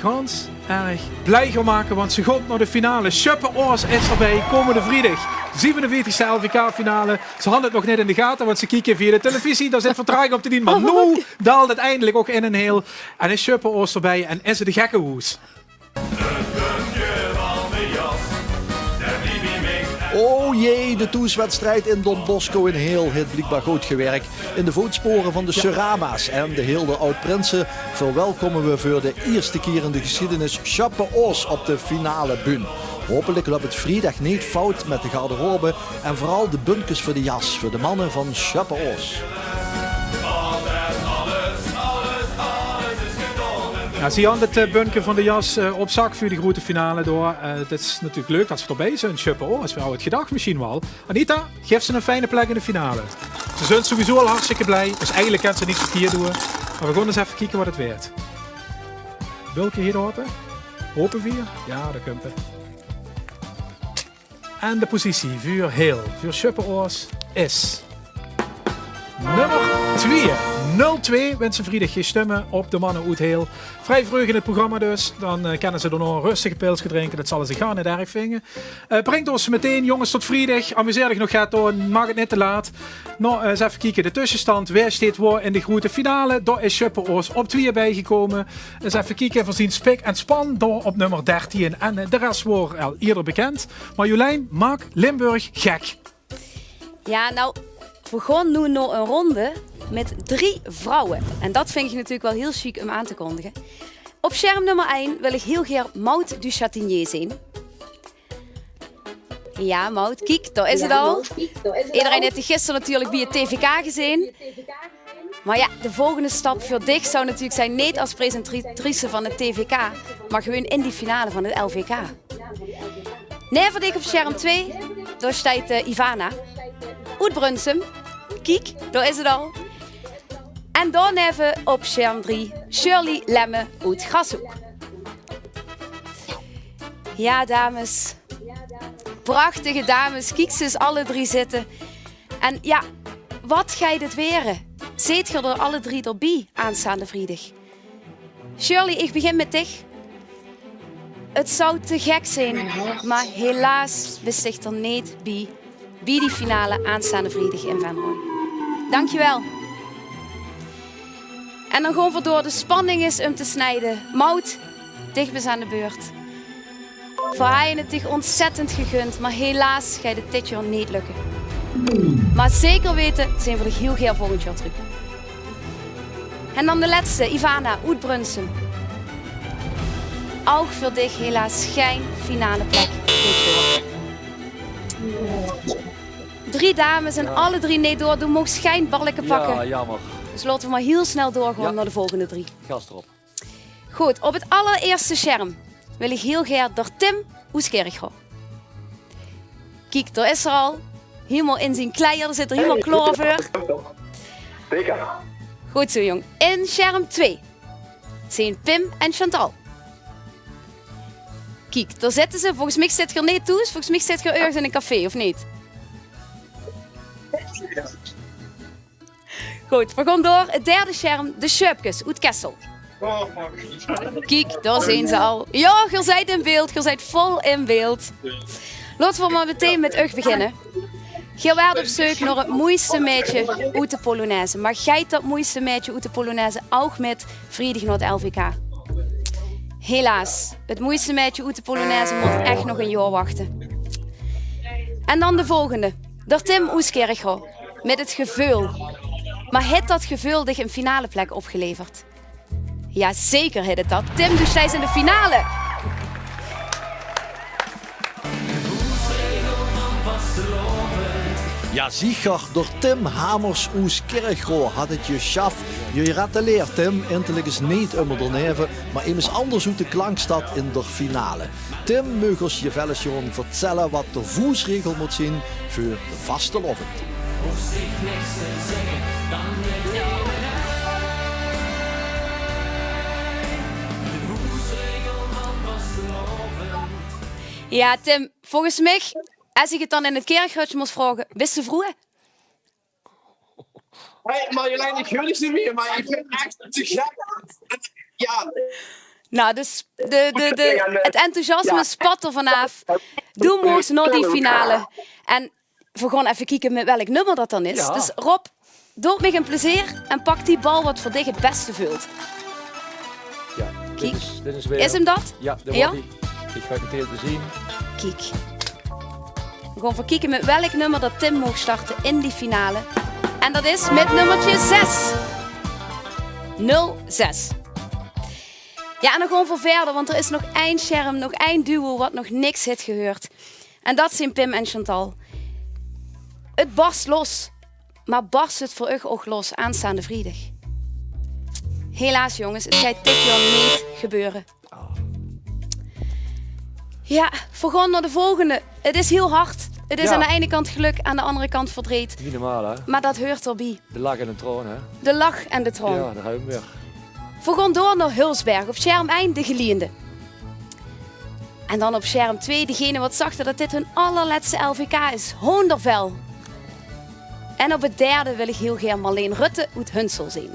gans erg blij gaon make, want ze gaon nao de finale. Sjöppe Oos is d'rbij. Kómmende vriedig, zevenenveertigste L V K-finale. Ze hadde het nog net in de gate, want ze kieke via de televisie. Dao zit vertraging op te dien, mer noe daalt het eindelik ouch in in Heel. En is Sjöppe Oos d'rbij en is het de gekkehoes. O jee, de thoeswedstrijd in Don Bosco in Heel haet bliekbaar good gewirk. In de vootspore van de Surama's en de Heelder Oud-Prinse verwelkómme we veur de ierste kier in de gesjiedenis Sjöppe Oos op de finalebühne. Haopelik löp het vriedig neet fout mit de garderobe en veural de bunkes veur de jas veur de manne van Sjöppe Oos. Jao, zie hadde het, eh, bunke van de jas, eh, op zak veur de groeëte finale door. Eh, het is natuurlik leuk det ze d'rbij zeen, Sjöppe Oos. Wae haw het gedach, mesjien waal. Anita, gaef ze ein fijne plek in de finale. Ze zeen sowieso al hartstikke blij, dus eigelik kinne ze niks verkierd doon. Mer veer gaon ins effe kieke waat het weurt. Bulke hie ope. Ope veer. Jao, dao kump het. En de positie veur Heel, veur Sjöppe Oos, is nummer twieë. Nul twieë, wens se vriedig geis sjtumme op de manne oet Heel. Vrie vreug in het programma dus. Dan, eh, kinne ze daonao ein rustige pils gaon drinke. Det zalle ze gaar neet erg vinge. Eh, bringk ós meteen jónges tot vriedig. Amuseer dich nog get door. Maak het neet te laat. Noe, eh, ins effe kieke. De tössestand. Wae steit waor in de groeëte finale? Dao is Sjöppe Oos op twieë bijgekómme. Ins effe kieke, veer zeen spik en span dao op nummer dertien. En, eh, de res waor al ierder bekind. Marjolein, maak Limburg gek. Jao, noe, veer gaon noe nao ein ronde mit drie vrouwe. En det vinj ich natuurlik waal hiel sjiek óm aan te kondige. Op sjerm nummer ein wil ich hiel gaer Maud du Châtaignier zeen. Jao, Maud, kiek, dao is het al. Ederein haet dich gister natuurlik bie het T V K gezeen. Mer jao, de volgende stap veur dich zou natuurlik zeen, neet es presentatrice van het T V K, mer gewoon in die finale van het L V K. Neve dich op sjerm twieë, dao steit, eh, Ivana oet Brunssum. Kiek, dao is het al. En daoneve op sjerm drie Shirley Lemme oet Grashoek. Jao, dames. Prachtige dames. Kiek ze ins alle drie zitte. En jao, waat geit het waere? Zeet geer d'r alle drie d'rbie aanstaonde vriedig? Shirley, ich begin mit dich. Het zou te gek zeen, mer helaas bis dich d'r neet bie, bie die finale aanstaonde vriedig in Venroj. Dankjewel. En dan gaon veer door, de spanning is óm te snije. Maud, dich bis aan de beurt. Veer hawwe het dich ontzettend gegund, mer helaas geit het dit jaor neet lökke. Mer zeker weite zeen veer dich hiel gaer volgend jaor trök. En dan de lètste, Ivana oet Brunssum. Ouch veur dich helaas gein finale plek dit jaor. Drie dames en alle drie neet door. Doe moogs gein balleke pakke. Jao, jaomer. Dus laote veer mer hiel snel doorgaon nao de volgende drie. Gas d'rop. Good, op het allerierste sjerm wil ich hiel gaer d'r Tim oes Kirchroa. Kiek, dao is 'r al. Hielemaol in zien kleier, zit 'r hielemaol klaor veur. Zeker. Good zoe, jóng. In sjerm twieë zeen Pim en Chantal. Kiek, dao zitte ze. Volges mich zit geer neet thoes. Volges mich zit geer örges in ein café, of neet? Good, veer gaon door. Het derde sjerm, de Sjöpkes oet Kessel. Kiek, dao zeen ze al. Jao, geer zeet in beeld, geer zeet vol in beeld. Laote veer mer meteen mit uch beginne. Geer waert op zeuk nao het moeiste maedje oet de polonaise. Mer geit det moeiste maedje oet de polonaise ouch mit vriedig nao het L V K? Helaas, het moeiste maedje oet de polonaise mót ech nog ein jaor wachte. En dan de volgende. D'r Tim oes Kirchroa. Mit het geveul. Mer haet det geveul dich ein finaleplek opgeleverd? Jao, zeker haet het det. Tim, doe steis in de finale. Jao, zeker, d'r Tim Hamers oes Kirchroa hat 't jesjaf. Gegratuleerd, Tim. Intellik is neet ummer d'r neve, mer emes anders oet de klankstad in d'r finale. Tim, meug os je wèl ins gaon vertèlle wat de voesregel mót zien veur de vastelaovend? Jao, Tim, volges mich, es ich 't dan in 't Kirchroadsje mós vraoge, bis se vroe? Hey Marjolein, ich huur dich neet mieë, mer ich vinj 't ech te gek. Jao. Nou, dus de, de, de, 't enthousiasme spat d'r vanaaf. Doe moogs nao die finale. En veer gaon effe kieke mit welk nummer dat dan is. Jao. Dus Rob, doot mich ein plezeer en pak die bal wat veur dich 't bèste veult. Jao, dit is, dit is weer... Is 'm dat? Jao, dat waor die. Ich gaon 't metein laote zeen. Kiek. Veer gaon effe kieke mit welk nummer dat Tim maag starte in die finale. En dat is mit nummerke zes. Nul zes. Jao, en dan gaon veer wiejer, want d'r is nog ein sjerm, nog ein duo wat nog niks haet gehuurd. En dat zeen Pim en Chantal. 't Bars los. Mer barst 't veur uch ouch los aanstaonde vriedig? Helaas, jónges, 't geit dit jaor neet gebeure. Jao, veer gaon nao de volgende. 't Is hiel hard. 't Is aan de eine kant gelök, aan de andere kant verdreet. Neet normaal, hè? Mer dat huurt d'rbie. De lach en de traon, hè? De lach en de traon. Jao, dao höbbe veer 'm weer. Veer gaon door nao Hulsberg op sjerm ein, De Geliende. En dan op sjerm twee, degene wat zagte dat dit hun allerlètste L V K is, Hoondervel. En op 't derde wil ich hiel gaer Marleen Rutte oet Hunsel zeen.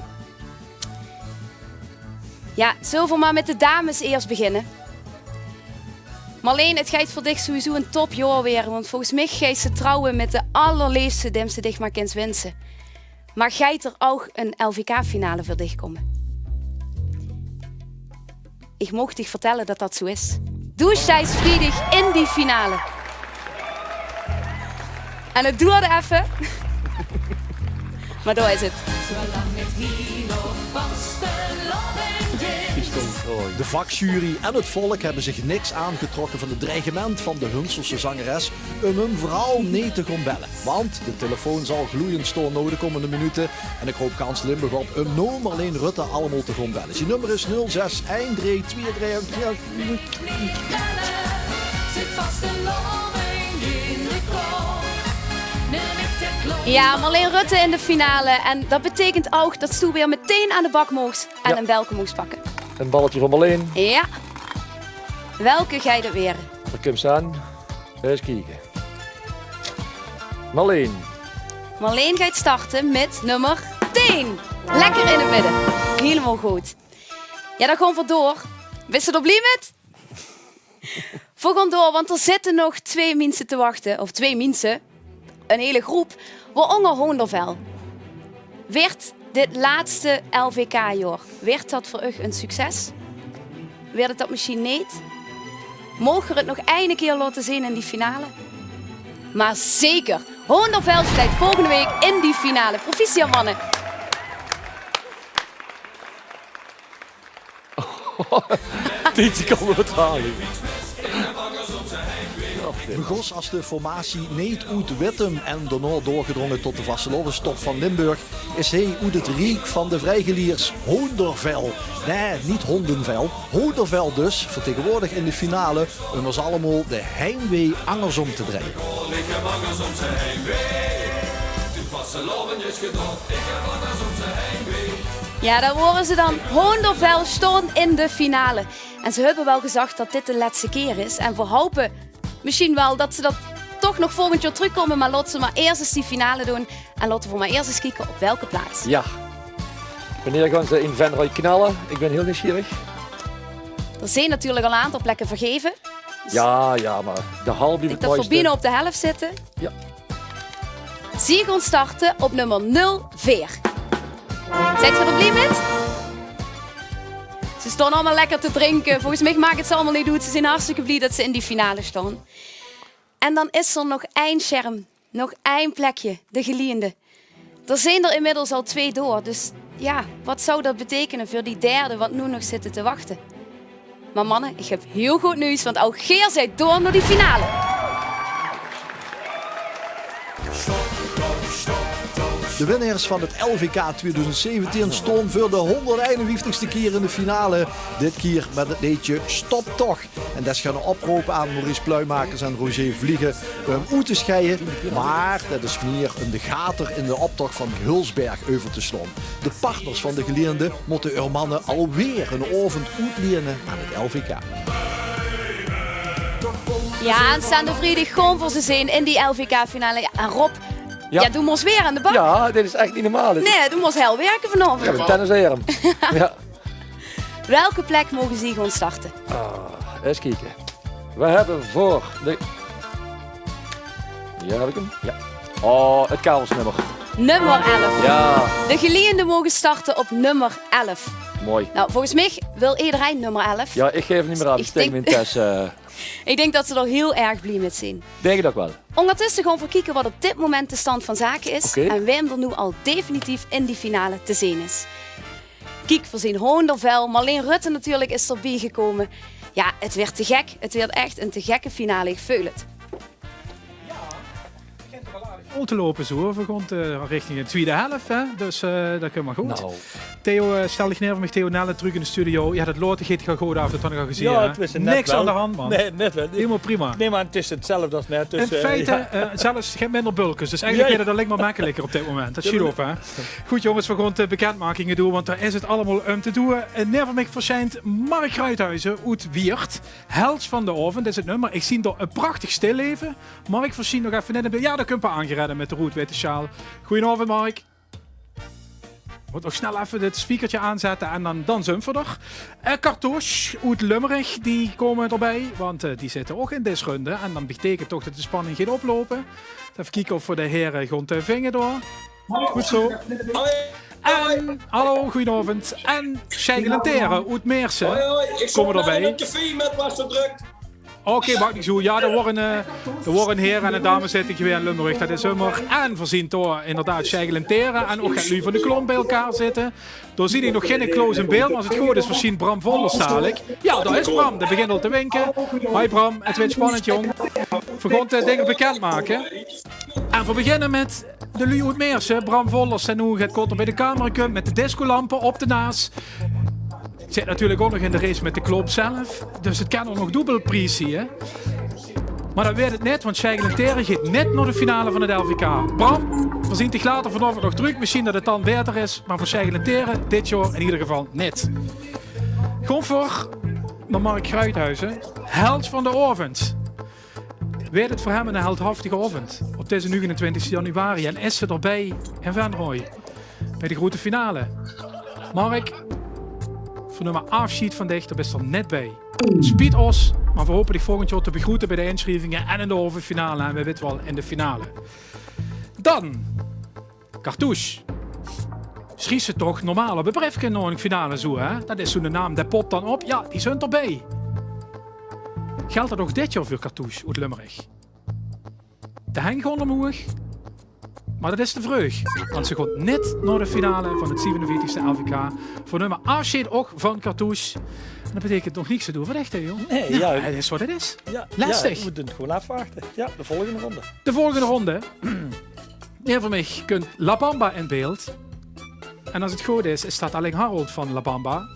Jao, zölle veer mer mit de dames iers beginne? Marleen, 't geit veur dich sowieso ein topjaor waere, want volges mich geis se trouwe mit de allerleefste die se dich mer kins winse. Mer geit d'r ouch ein L V K-finale veur dich kómme? Ich maag dich vertèlle dat dat zoe is. Doe steis vriedig in die finale. En 't doerde effe. Mer dao is 't. De vakjury en 't volk höbbe zich niks aangetrokke van 't dreigement van de Hunselse zangeres um häöm veural neet te gaon belle. Want de telefoon zal gloeiend staon nao de kómmende minute. En ich haop gans Limburg op um noe Marleen Rutte allemaol te gaon belle. Zien nummer is nul zes ein drie twee drie. Jao, Marleen Rutte in de finale. En dat beteikent ouch dat se weer metein aan de bak moogs en ein belke moogs pakke. Ein balletje veur Marleen. Jao. Welke geit 't waere? Dao kump ze aan. Ins kieke. Marleen. Marleen geit starte mit nummer tien. Lekker in 't midde. Hielemaol good. Jao, dan gaon veer door. Bis se d'r blie mit? Veer gaon door, want d'r zitte nog twee minse te wachte. Of twee minse. Ein hiel groep. Waorónger Hoondervel. Waert dit laatste L V K-jaor, waert dat veur uch ein succes? Waert 't dat mesjien neet? Maag geer 't nog eine kier laote zeen in die finale? Mer zeker! Hoondervel steit volgende waek in die finale. Proficiat, manne! Tien seconde vertraging. Begós es de formatie Neet oet Wittem en daonao doorgedrónge tot de vastelaovestop van Limburg, is hae oet 't riek van de vrijgeliers Hoondervel. Nae, neet Hondenvel. Hoondervel dus, vertegenwoordig in de finale, um os allemaol de heimwee angersóm te drejje. Jao, dao wore ze dan. Hoondervel staon in de finale. En ze höbbe waal gezag dat dit de lètste kier is. En veer haope mesjien waal dat ze dat toch nog volgend jaor trökkómme. Mer laot ze mer iers ins die finale doon. En laote veer mer iers ins kieke op welke plaats. Jao. Wanneer gaon ze in Venray knalle? Ich bön hiel nuujsgierig. D'r zeen natuurlik al ein aantal plekke vergeve. Dus jao, jao, mer de hal blief 't mooiste. Ich dink dat veer bienao op de helf zitte. Jao. Zie gaon starte op nummer nul veer. Zeet geer d'r blie mit? Ze staon allemaol lekker te drinke. Volges mich maak 't ze allemaol neet oet. Ze zeen hartstikke blie dat ze in die finale staon. En dan is d'r nog ein sjerm, nog ein plekje, de geliende. D'r zeen d'r inmiddels al twee door, dus jao, wat zou dat beteikene veur die derde wat noe nog zitte te wachte? Mer manne, ich höb hiel good nuujs, want ouch geer zeet door nao die finale. De winnaars van het L V K tweeduizend zeventien stoon veur de honderdeinenvieftigste kier in de finale. Dit kier met het leedje Stop Toch. En det is gaon oprope aan Maurice Pluimakers en Roger Vliegen um oet te scheie. Maar det is mier um de gater in de optoch van Hulsberg euver te slaon. De partners van de Geliende mótte eur manne alweer 'nen aovend oetliene aan het L V K. Ja, aanstaande vriedig gaon v'r ze zeen in die L V K-finale. Ja, en Rob, ja, doe mós weer aan de bak. Ja, dit is ech neet normaal. Nae, doe mós hel wirke vanaovend. Ja, tennis. Ja. Welke plek moge zie gaon starte? Ah, ins kieke. We hebbe veur de... Hier heb ik hem. Ja. Oh, het kabelsnummer. Nummer elf. Ja. De Geliende moge starte op nummer elf. Mooi. Nou, volges mich wil ederein nummer elf. Ja, ik gaef neet mier aan. Ik dink, ik dink det ze d'r hiel erg blie mit zeen. Dink ik ok wel. Óngertösse gaon v'r kieke wat op dit moment de stand van zake is en wae d'r noe al definitief in die finale te zeen is. Kiek, v'r zeen Hoondervel, Marleen Rutte natuurlik is d'r bie gekómme. Ja, het weurt te gek. Het weurt ech ein te gekke finale. Ik veul het. Vol te loupe zoe. V'r gaon richting de twiede helf, hè. Dus det kump mer good. Theo, stel dich naeve mich, Theo Nelle, trök in de studio. Ja, det laote geit gaon good aaf, det han ik al gezeen, hè. Niks aan de hand, man. Nae, net wel. Hielemaol prima. Nae, maar het is hetzelfde as net. In feite zelfs get minder bulkes. Dus eigelik geit het allein mer mekkeliker op dit moment. Det schiet op, hè. Good, jónges, v'r gaon de bekendmakinge doon, want dao is het allemaol um te doon. Naeve mich versjijnt Mark Gruithuizen oet Wieërt. Held van de aovend is het nummer. Ik zeen dao ein prachtig stilleve. Mark versjijnt nog effe net in beeld. Ja, dao kump 'r aangeredde mit de roeëd-witte sjaal. Goeienaovend, Mark. Mót nog snel effe het speakertje aanzette en dan, dan zeen v'r d'r. Cartouche oet Lummerich, die kómme d'r bie, want die zitte ok in dees runde. En det beteikent toch det de spanning geit oploupe. Effe kieke of v'r de here gaon te vinge dao. Good zoe. En, hallo, goeienaovend. En Sjeigel en Tere oet Meerse kómme d'r bie. Oké, maak niks oet. Ja, d'r waore, d'r waore here en dames zitte geweë in Lummerich. Det is ummer. En v'r zeen dao inderdaad Sjeigel en Tere en ok get luuj van de Klomp bie-ein zitte. Dao zeen ik nog geine Kloos in beeld, maar as het good is, versjijnt Bram Vollers dalik. Ja, dao is Bram. Dae begint al te winke. Hoi Bram, het weurt spannend, jóng. V'r gaon de dinger bekendmake. En v'r beginne mit de luuj oet Meerse. Bram Vollers, en noe het korter bie de camera kump mit de discolampe op de naas. Zit natuurlik ok nog in de race mit de Klomp zelf. Dus het kan ok nog doebel pries zie, hè. Maar det weurt het net, want Sjeigel en Tere geit net nao de finale van het L V K. Bram, v'r zeen dich later vanaovend nog trök. Mesjien det het dan baeter is, maar veur Sjeigel en Tere dit jaor in eder geval net. Gaon v'r nao Mark Gruithuizen, held van de aovend. Weurt het veur hem ein heldhaftige aovend op deze nuugenentwintigste januari en is ze d'r bie in Venroj bie de groeëte finale. Mark, v'r numme aafsjeid van dich, d'r bis d'r net bie. Spiet os, maar v'r hope dich volgend jaor te begroete bie de insjrievinge en in de halve finale en wae wit waal in de finale. Dan Cartouche. Sjriefs se toch normaal op 't briefke nao ein finale zoe, hè? Det is zoe'n naam, dae pop dan op. Ja, die zunt d'r bie. Geldt det ok dit jaor veur Cartouche oet Lummerich? De heng gaon omhoeg. Maar det is te vreug, want ze gaon net nao de finale van het zevenenveertigste L V K. V'r numme aafsjeid ok van Cartouche. En det beteikent nog niks te doon veur dich, hè, jóng. Nae, ja, het is wat het is. Ja, lastig. Ja, v'r mótte het gewoeën aafwachte. Ja, de volgende ronde. De volgende ronde. Naeve mich kump La Bamba in beeld. En as het good is, is det allein Harold van La Bamba.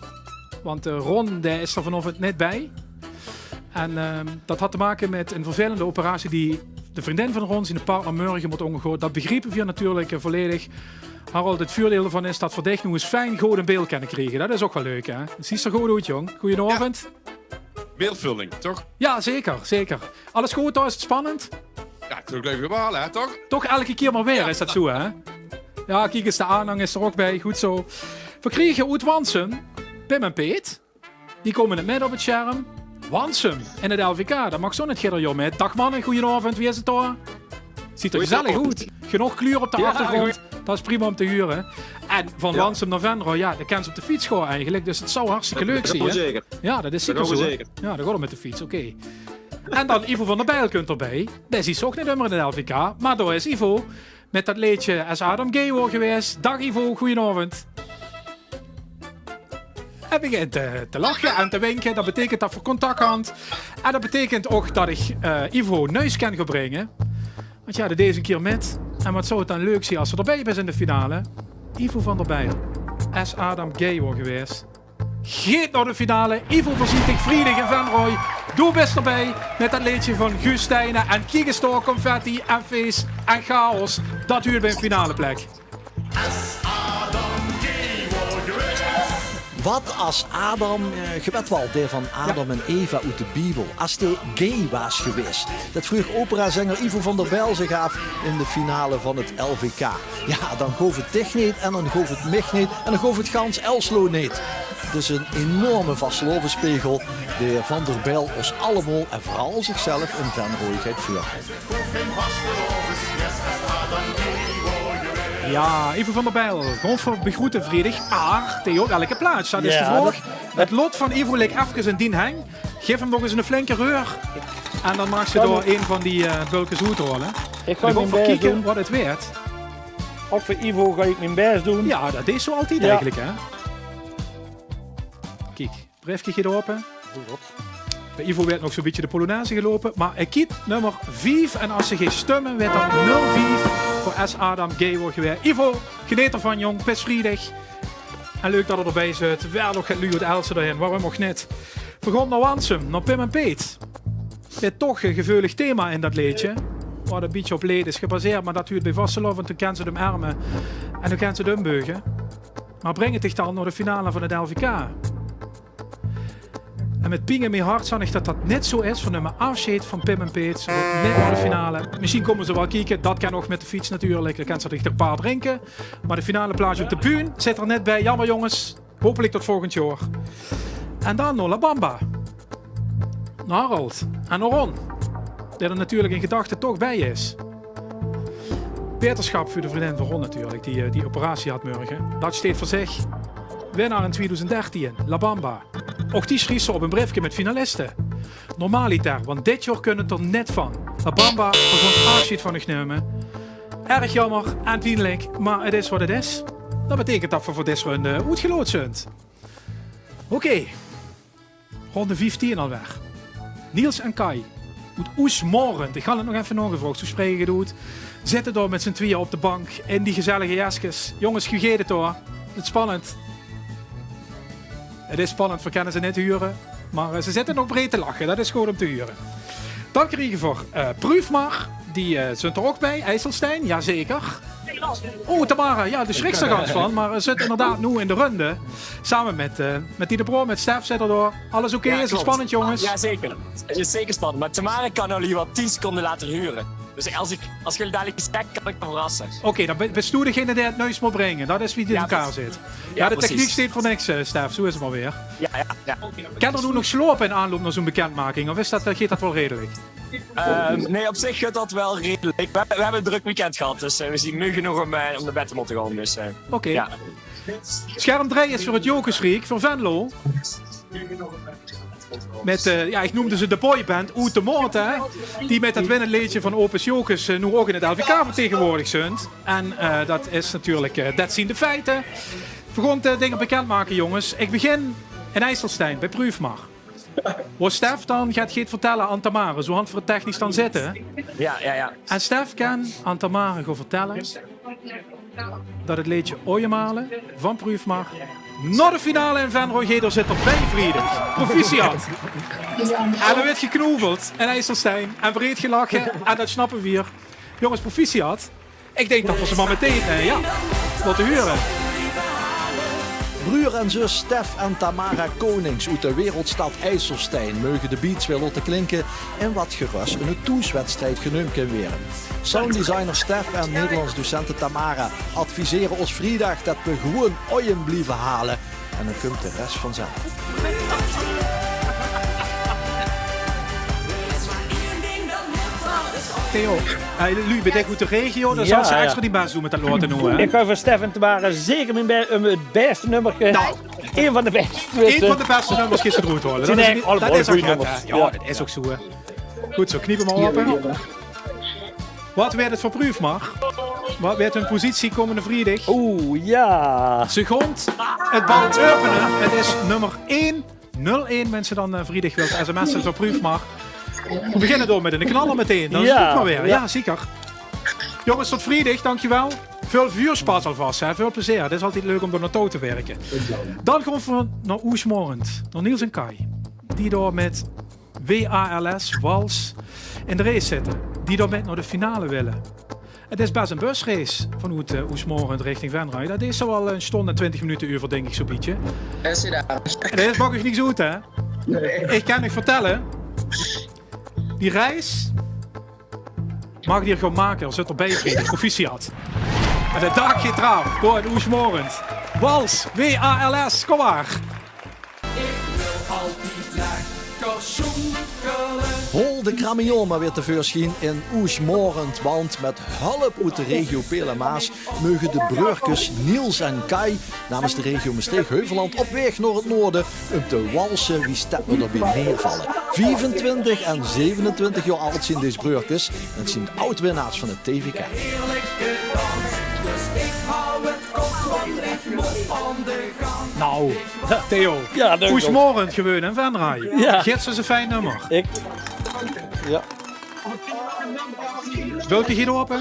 Want Ron, dae is d'r vanaovend net bie. En det had te make mit ein vervelende operatie die de vriendin van Ron ziene partner mörge mót óngergaon. Det begriepe v'r natuurlik volledig. Harold, het veurdeil d'rvan is det v'r dich noe ins fijn good in beeld kinne kriege. Det is ok waal leuk, hè? Zuus d'r good oet, jóng. Goeienaovend. Beeldvulling, toch? Ja, zeker, zeker. Alles good, dao is het spannend? Ja, het is ok leuk, hè, toch? Toch elke kier maar weer is det zoe, hè? Ja, kiek ins, de aanhang is d'r ok bie. Good zoe. V'r kriege oet Wansum Pim en Peet. Die kómme net mit op het sjerm. Wansum in het L V K, det maak zoe net jeder jaor mit. Daag manne, goeienaovend, wie is het dao? Zuut d'r gezellig oet. Genóg kleur op de achtergrond. Det is prima um te hure. En van Wansum nao Venroj, ja, det kins se op de fiets gaon eigelik. Dus het zou hartstikke leuk zie, hè? Ja, det is zeker zoe. Ja, det gaon v'r mit de fiets, oké. En dan Ivo van der Bijl kump d'r bie. Dae zuus se ok net ummer in het L V K, maar dao is Ivo. Mit det leedje Es Adam gay waor gewaes. Daag Ivo, goeienaovend. Hae begint te lache en te winke. Det beteikent det v'r contact hant. En det beteikent ok det ich Ivo nuits kan gaon bringe. Want ja, det deej ins ein kier mit. En wat zou 't dan leuk zien as ze d'rbij is in de finale? Ivo van der Bijl, es Adam gay waor gewaes, geet nao de finale. Ivo, veer zien dich vriedig in Venroj. Doe bis d'rbij mit dat leedsje van Guus Stijnen. En kiek ins dao, confetti en fees en chaos. Dat huurt bij 'n finaleplek. Wat as Adam, eh, ge wet wal, dae van Adam en Eva oet de Biebel, as dae gay waas gewaes? Dat vreug operazenger Ivo van der Bijl zich aaf in de finale van 't L V K. Jao, dan goof 't dich neet en dan goof 't mich neet en dan goof 't gans Elsloo neet. Dus 'n enorme vastelaovespegel, dae Van der Bijl ós allemaol en veural zichzelf in Venroj geit veurhaoje. Jao, Ivo van der Bijl, gaon v'r begroete vriedig. Mer, Theo, op welke plaats? Dat is de vraog. 't Lot van Ivo lik efkes in dien heng. Gaef 'm nog ins 'ne flinke reur. En dan maags se dao ein van die, eh, bölkes oethaole. En dan gaon v'r kieke wat 't weurt. Ouch veur Ivo gaon ich mien bès doon. Jao, dat deis se altied eigelik, hè? Kiek. Breefke geit ope. Bij Ivo weurt nog zoe'n bietje de polonaise geloupe. Mer ich kiek nummer vief. En as se geis stumme, weurt dat nul vief veur Es Adam gay waor gewaes. Ivo, geneet d'rvan, jóng. 't Is vriedig. En leuk dat 'r d'rbij zit. Waer nog get luuj oet Elst d'rhaer. Waorum ouch neet? Veer gaon nao Wansum, nao Pim en Peet. Weurt toch e geveulig thema in dat leedsje. Wat e bietje op leed is gebaseerd, mer dat huurt bij vastelaovend. Doe kins se 't omerme en doe kins se 't ombeuge. Mer bringk 't dich dan nao de finale van 't L V K? En mit pien in mien hart zag ich dat dat neet zoe is. Veer numme aafsjeid van Pim en Peet. Ze gaon neet nao de finale. Mesjien kómme ze waal kieke. Dat kin ouch mit de fiets natuurlik. Dan kins se dich d'r e paar drinke. Mer de finaleplaats op de bühne zit d'r neet bij. Jaomer, jónges. Hopelik tot volgend jaor. En dan nao La Bamba. Nao Harold en nao Ron, dae d'r natuurlik in gedachte toch bij is. Beterschap veur de vriendin van Ron natuurlik, die, eh, die operatie hat mörge. Dat steit veur zich. Winnaar in twiedoezend dertien, La Bamba. Ouch die sjrief ze op e breefke mit finaliste. Normaliter, want dit jaor kónt 't d'r neet van. La Bamba, veer gaon aafsjeid van uch numme. Erg jaomer en pienlik, mer 't is wat 't is. Dat beteikent dat veer veur dees runde oetgeloot zunt. Oké. Ronde vieftien alweer. Niels en Kai oet Oesmorent, ich han 't nog effe naogevraog, zoe spraek ich 't oet, zitte dao mit zien twieë op de bank in die gezellige jeskes. Jónges, wie geit 't dao? Is 't spannend? 't Is spannend, veer kinne ze neet hure, mer, eh, ze zitte nog breed te lache. Dat is good óm te hure. Dan kriege veer, eh, Pruufmar. Die, eh, zunt d'r ouch bij, IJsselstein, jazeker. Oeh, Tamara, jao, de sjriks d'r gans van, mer, eh, zit inderdaad noe in de runde. Same mit, eh, mit Die de Bro, mit Stef zit d'r dao. Alles oké? Is 't spannend, jónges? Jao, zeker. 't Is zeker spannend, mer Tamara kan al hie waal tien seconde later hure. Dus es ich, es geer dalik get zèkt, kan ich häör verrasse. Oké, dan bis doe degene dae 't nuujs mót bringe. Dat is wie 't in elkaar zit. Jao, de techniek steit veur niks, eh, Stef. Zoe is 't mer weer. Jao, jao, jao. Kan 'r noe nog slaope in aanloup nao zoe'n bekendmaking? Of is dat, eh, geit dat waal redelik? Ehm, nae, op zich geit dat waal redelik. Veer, veer höbbe e drök weekend gehad, dus, eh, veer zien meuj genóg óm, eh, óm nao bed te mótte gaon. Dus, eh, oké. Jao. Scherm drei is veur 't Jocusriek, veur Venlo. Mit, eh, jao, ich neumde ze de boyband oet de Maot, hè. Die mit dat winnend leedsje van Opus Jocus, eh, noe ouch in 't L V K vertegenwoordig zunt. En, eh, dat is natuurlik, eh, dat zien de feite. Veer gaon de dinger bekendmake, jónges. Ich begin in IJsselstein, bij Pruufmar. Wo Stef dan get geit vertèlle aan Tamara, zoe hant veer 't technisch dan zitte. Jao, jao, jao. En Stef kin aan Tamara goon vertèlle dat 't leedsje Oiemale van Pruufmar nao de finale in Venroj geit, dao zit 'r bij vriedig. Proficiat. En d'r weurt geknoeveld in IJsselstein en breed gelache en dat snappe veer. Jónges, proficiat. Ich dink dat veer ze mer metein, eh, jao, laote hure. Broer en zus Stef en Tamara Konings oet de wereldstad IJsselstein meuge de beats weer laote klinke in wat gerös 'ne thoeswedstrijd geneump kin waere. Sounddesigner Stef en Nederlands docente Tamara advisere ós vriedag dat we gewoen oiem blieve hale. En dan kump de res vanzelf. Theo, eh, luuj, bès dich oet de regio, dan zals se extra dien bès doon mit dat laote noe, hè? Ich gaon veur Stef en Tamara zeker mien bès, um 't bèste nummerke. Nou. Ein van de bèste, ein van de bèste nummers geis se d'roet haole. Dat is, dat is ouch good, hè? Jao, dat is ouch zoe, hè. Good zoe, kniep 'm mer ope. Wat weurt 't veur Pruufmar? Wat weurt hun positie kómmende vriedig? Oeh, jao. Ze gaon 't bal opene. 't Is nummer ein. Nul ein, minse, dan, eh, vriedig wilt sms'e veur Pruufmar. Veer beginne door mit 'ne knaller metein. Dan is 't good mer weer. Jao, zeker. Jónges, tot vriedig, dankjewel. Väöl vuurspaas alvas, hè. Väöl plezeer. 't Is altied leuk óm dao naotouw te wirke. Dan gaon v'r nao Oesmorent, nao Niels en Kai. Die dao mit W A L S, Wals, in de race zitte. Die dao mit nao de finale wille. 't Is bès 'n busrace vanoet, eh, Oesmorent richting Venray. Dao deis se waal 'n sjtónd en twintig minute euver, dink ich, zoe'n bietje. Is 't dao? En det maak uch niks oet, hè? Nae. Ich kan uch vertèlle, die reis maag geer gaon make, d'r zit d'r bie vriedig. Proficiat. En de daag geit d'raaf, dao in Oesmorent. Wals, W A L S, kóm mer. Ich wil altied lekker sjoenkele. Haol de cramillon mer weer te veursjien in Oesmorent, want mit hulp oet de regio Peel en Maas meuge de breurkes Niels en Kai namens de regio Mestreech-Heuvelland op waeg nao 't noorde óm te walse wie stepper d'r bie neervalle. Viefentwintig en zevenentwintig jaor ald zeen dees breurkes en 't zeen aod-winnaars van 't T V K. Noe, Theo. Jao, dank uch. Oesmorent gewunnen in Venray. Jao. Gids is e fijn nummer. Ich, jao. Wilt geer hie ope?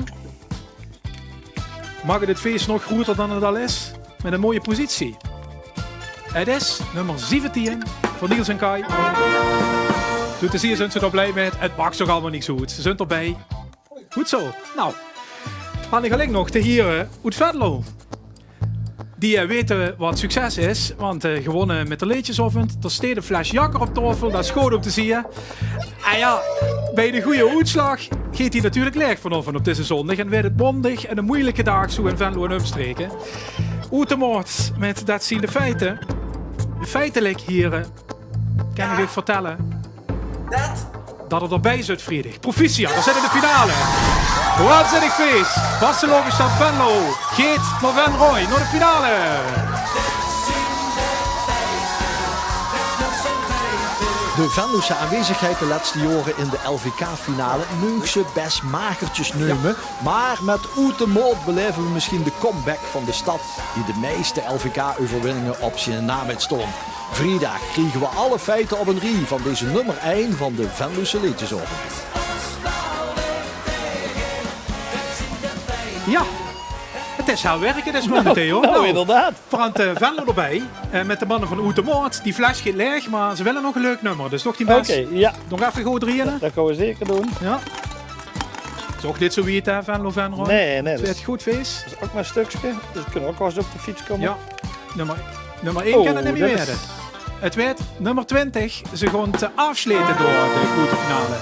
Maak 't 't fees nog groeter dan 't al is? Mit 'n mooie positie. 't Is nummer zeventien veur Niels en Kai. Zoe te zeen zunt ze d'r blij mit. 't Maak toch allemaol niks oet. Ze zunt d'rbie. Good zoe. Noe, han ich allein nog de hiere oet Venlo. Die, eh, weite wat succes is, want, eh, gewónne mit de leedjesaovend. D'r steit 'n fles Jakker op taofel, dat is good óm te zeen. En jao, bie de gooje oetslaag geit die natuurlik laeg vanaovend op deze zóndig en weurt 't maondig en 'ne meujelike daag zoe in Venlo en umstreke. Oet de maot mit Dat zien de feite. Feitelik, hiere, kan ich uch vertèlle dat 't d'r bie zit vriedig. Proficiat, d'r zit in de finale. Waanzinnig fees. Vastelaovesjtad Venlo geit nao Venray, nao de finale. De Venlose aanwezigheid de lètste jaore in de L V K-finale maag se bès magertjes neume. Jao. Mer mit Oet de Maot belaeve v'r mesjien de comeback van de stad die de meiste L V K-euverwinninge op ziene naam haet staon. Vriedag kriege v'r alle feite op 'n rie van deze nummer ein van de Venlose leedjesaovend. Jao, 't is hel wirke, 't is gewoon, Theo. Noe, inderdaad. V'r hant, eh, Venlo d'rbie, eh, mit de manne van Oet de Maot. Die fles geit laeg, mer ze wille nog e leuk nummer. Dus toch die bès. Oké, jao. Nog effe good drieëne. Dat gaon v'r zeker doon. Jao. Is ouch neet zoe wied, hè, Venlo, Venray? Nae, nae. 't Weurt good fees. Dat is ouch mer e stökske. Dus v'r kinne ouch waal ins op de fiets kómme. Jao. Nummer, nummer ein kan 't neet mie waere. 't Weurt nummer twintig. Ze gaon te aafslete door de groete finale.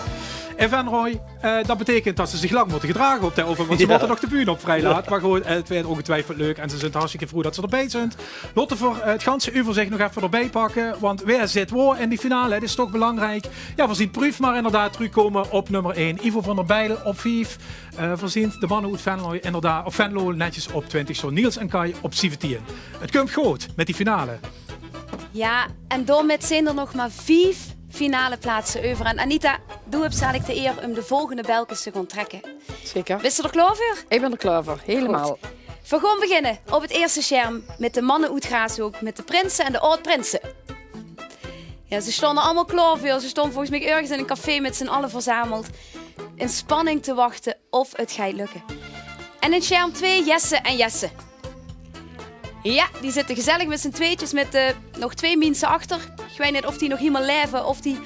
En Venray, eh, dat beteikent dat ze zich lang mótte gedrage op de aovend, want ze mótte nog de bühne op vrijlaat. Jao. Mer good, eh, 't weurt ongetwiefeld leuk en ze zunt hartstikke vroe dat ze d'rbie zunt. Laote v'r, eh, 't ganse euverzich nog effe d'rbie pakke, want wae zit woe in die finale, 't is toch belangriek. Jao, v'r zien Pruuf mer inderdaad trökkómme op nummer ein. Ivo van der Bijl op vief. Eh, v'r zien de manne oet Venlo inderdaad, of Venlo netjes op twintig, zoe Niels en Kai op zeventien. 't Kump good mit die finale. Jao, en daomit zien d'r nog mer vief finaleplaatse euver. En Anita, doe höbs dalik de eer óm de volgende belkes te gaon trèkke. Zeker. Bis se d'r klaor veur? Ich bön d'r klaor veur, hielemaol. Good. V'r gaon beginne op 't ierste sjerm mit de manne oet Graashook, mit de prinse en de aod-prinse. Jao, ze staon d'r allemaol klaor veur. Ze staon volges mich örges in e café mit z'n alle verzameld. In spanning te wachte of 't geit lökke. En in sjerm twee, Jesse en Jesse. Jao, die zitte gezellig mit z'n tweetjes mit, eh, nog twee miense achter. Ich weit neet of die nog hielemaol laeve, of die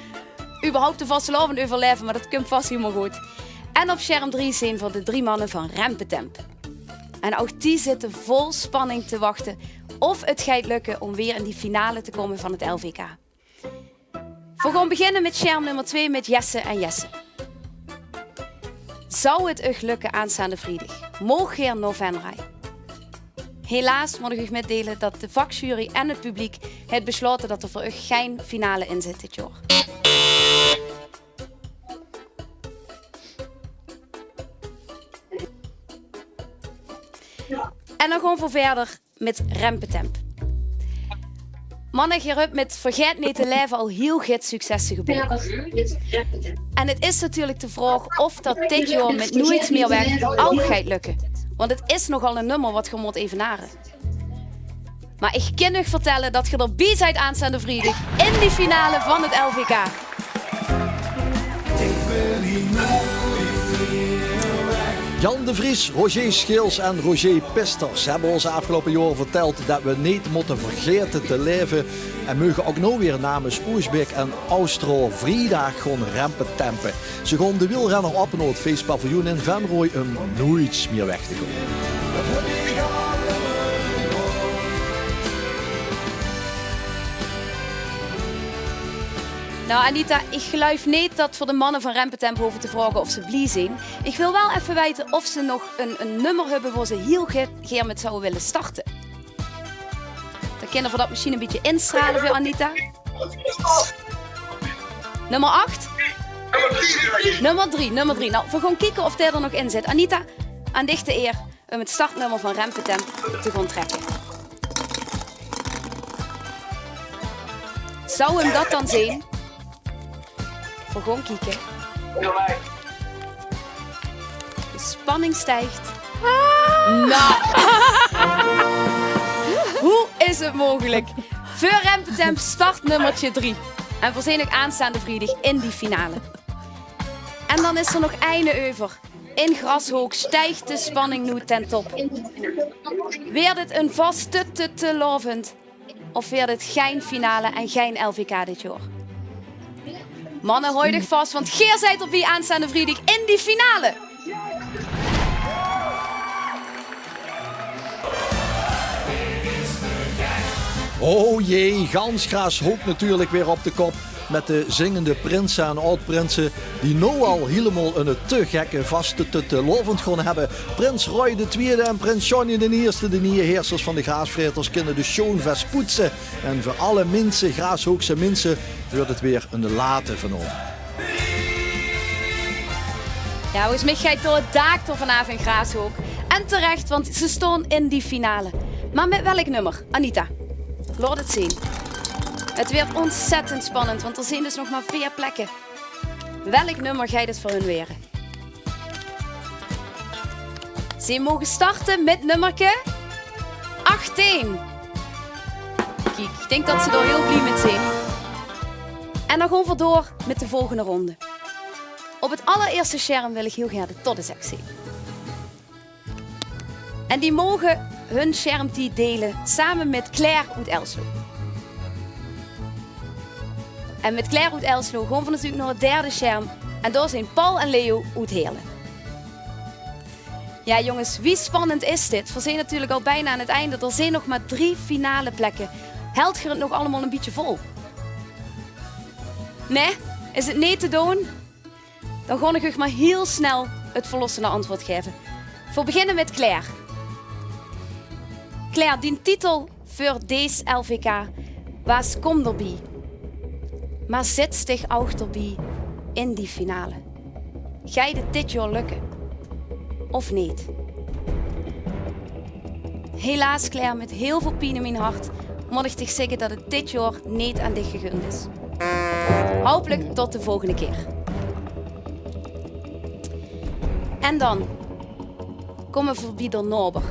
überhaupt de vastelaovend euverlaeve, mer dat kump vas hielemaol good. En op sjerm drie zeen v'r de drie manne van Rempetemp. En ouch die zitte vol spanning te wachte of 't geit lökke óm weer in die finale te kómme van 't L V K. V'r gaon beginne mit sjerm nummer twee mit Jesse en Jesse. Zou 't uch lökke aanstaonde vriedig? Maog geer nao Venray? Helaas mót ich uch mitdeile dat de vakjury en 't publiek haet beslaote dat d'r veur uch gein finale in zit dit jaor. En dan gaon v'r wiejer mit Rempetemp. Manne, geer höbt mit Vergaet neet te laeve al hiel get successe gebook. En 't is natuurlik de vraog of dat dit jaor mit Nooit mier weg ouch geit lökke. Want 't is nogal e nummer wat geer mót evenare. Mer ich kin uch vertèlle dat geer d'rbie zeet aanstaonde vriedig in die finale van 't L V K. Ich wil hie nooit mier weg. Jan de Vries, Roger Scheels en Roger Pisters höbbe ós aafgeloupe jaor vertèld det we neet mótte vergaete te laeve en meuge ouch noe weer namens Oosbek en Austro Vriedaag gaon rempetempe. Ze gaon de wielrenner ophale nao 't feespaviljoen in Venroj um noeits mier weg te gaon. Nou, Anita, ich geluif neet det v'r de manne van Rempetemp hove te vraoge of ze blie zeen. Ich wil waal effe weite of ze nog ein, ein nummer höbbe wo ze hiel ge-, gaer mit zouwe wille starte. Dan kinne v'r det mesjien ein bietje instrale veur Anita. Nummer acht? Nummer drie, nummer drie. Nou, v'r gaon kieke of dae d'r nog in zit. Anita, aan dich de eer um 't startnummer van Rempetemp te gaon trekke. Zou 'm det dan zeen? V'r gaon kieke. De spanning stijgt. Nou. Hoe is 't meugelik? Veur Rempetemp startnummertje drie. En v'r zeen ouch aanstaande vriedig in die finale. En dan is d'r nog eine euver. In Grashook stijgt de spanning noe ten top. Weurt 't ein vaste-te-te-laovend of weurt 't gein finale en gein L V K dit jaor? Manne, haoj uch vas, want geer zeet d'rbie aanstaande vriedig in die finale. Oh jee, gans Grashook natuurlik weer op de kop. Mit de zingende prinse en aod-prinse die noe al hielemaol ein te gekke vaste-te-te-laovend gaon höbbe. Prins Roy de Twiede en prins Johnny d'n Ierste, de nieje heersers van de Graasvraeters, kinne de sjoon vas poetse. En veur alle minse, Graashookse minse, weurt 't weer ein late vanaovend. Jao, volges mich geit dao 't daak d'rvanaaf in Graashook. En terech, want ze staon in die finale. Mer mit welk nummer, Anita? Laot 't zeen. 't Weurt ontzettend spannend, want d'r zeen dus nog mer veer plekke. Welk nummer geit 't veur hun waere? Ze moge starte mit nummerke achttien. Kiek, ich dink det ze dao hiel blie mit zeen. En dan gaon v'r door mit de volgende ronde. Op 't allerierste sjerm wil ich hiel gaer de Toddezek zeen. En die moge hun sjermtied deile same mit Claire oet Elsloo. En mit Claire oet Elsloo gaon v'r natuurlik nao 't derde sjerm. En dao zeen Paul en Leo oet Heerle. Jao, jónges, wie spannend is dit? V'r zeen natuurlik al bekans aan 't einde. D'r zeen nog mer drie finaleplekke. Hèlt geer 't nog allemaol ein bietje vol? Nae? Is 't neet te doon? Dan gaon ich uch mer hiel snel 't verlossende antwoord gaeve. V'r beginne mit Claire. Claire, dien titel veur dees L V K waas Kóm d'rbie. Mer zits dich ouch d'rbie in die finale? Geit 't dit jaor lökke? Of neet? Helaas, Claire, mit hiel väöl pien in mien hart mót ich dich zègke det 't dit jaor neet aan dich gegund is. Haopelik tot de volgende kier. En dan kómme v'r bie D'r Naober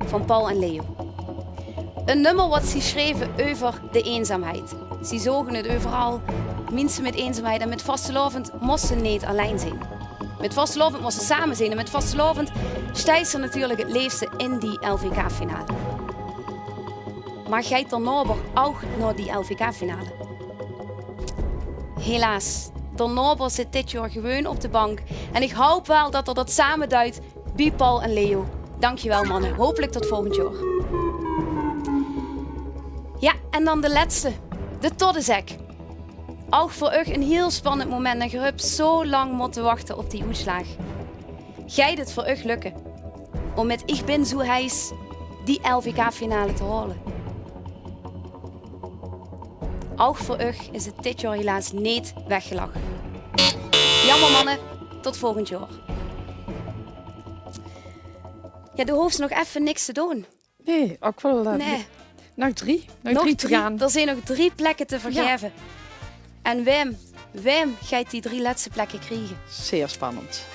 van Paul en Leo. Ein nummer waat zie sjreve euver de einzaamheid. Zie zoge 't euveral, minse mit einzaamheid. En mit vastelaovend mós se neet allein zeen. Mit vastelaovend mós se same zeen. En mit vastelaovend steis se natuurlik 't leefste in die L V K-finale. Mer geit D'r Naober ouch nao die L V K-finale? Helaas, D'r Naober zit dit jaor gewoon op de bank. En ich haop waal det d'r det same duit bie Paul en Leo. Dankjewel, manne. Haopelik tot volgend jaor. Jao, en dan de lètste. De Toddezek. Ouch veur uch ein hiel spannend moment en geer höb zo lang mótte wachte op die oetslaag. Geit 't veur uch lökke óm mit Ich bin zoe heis die L V K-finale te haole? Ouch veur uch is 't dit jaor helaas neet weggelach. Jaomer, manne, tot volgend jaor. Jao, doe hoofs nog effe niks te doon. Nae, ouch waal, eh, nog drie. Nog drie te gaon. D'r zeen nog drie plekke te vergaeve. En waem, waem geit die drie lètste plekke kriege? Zeer spannend.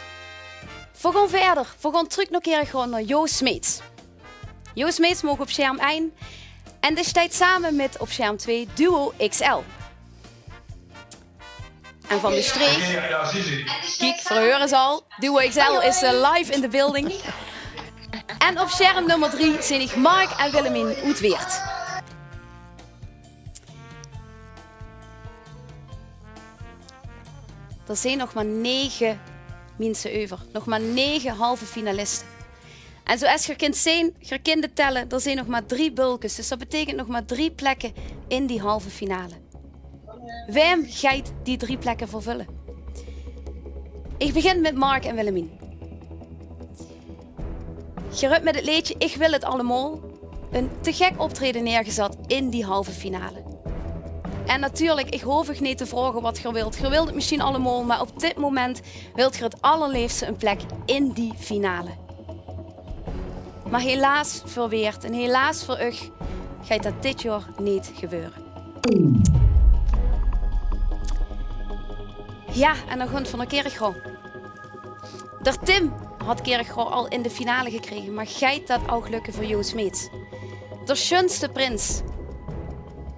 V'r gaon wiejer. V'r gaon trök nao Kirchroa, nao Jo Smeets. Jo Smeets moog op sjerm ein. En dae steit same mit op sjerm twee Duo X L. En van Mestreech. Kiek, veer heure ze al. Duo X L is, eh, live in de building. En op sjerm nummer drie zeen ich Mark en Willemien oet Weert. D'r zeen nog mer nege minse euver. Nog mer nege halve finaliste. En zoewie geer kint zeen, geer kint 't telle, d'r zeen nog mer drie bölkes. Dus dat beteikent nog mer drie plekke in die halve finale. Wae geit die drie plekke vervölle? Ich begin mit Mark en Willemien. Geer höbt mit 't leedje Ich wil 't allemaol ein te gek optraeje neergezat in die halve finale. En natuurlik, ich hoof uch neet te vraoge wat geer wilt. Geer wilt 't mesjien allemaol, mer op dit moment wilt geer 't allerleefste ein plek in die finale. Mer helaas veur Weert en helaas veur uch geit dat dit jaor neet gebeure. Jao, en dan gaon v'r nao Kirchroa. D'r Tim haw Kirchroa al in de finale gekrege, mer geit dat ouch lökke veur Joost Smeets? D'r sjunste prins.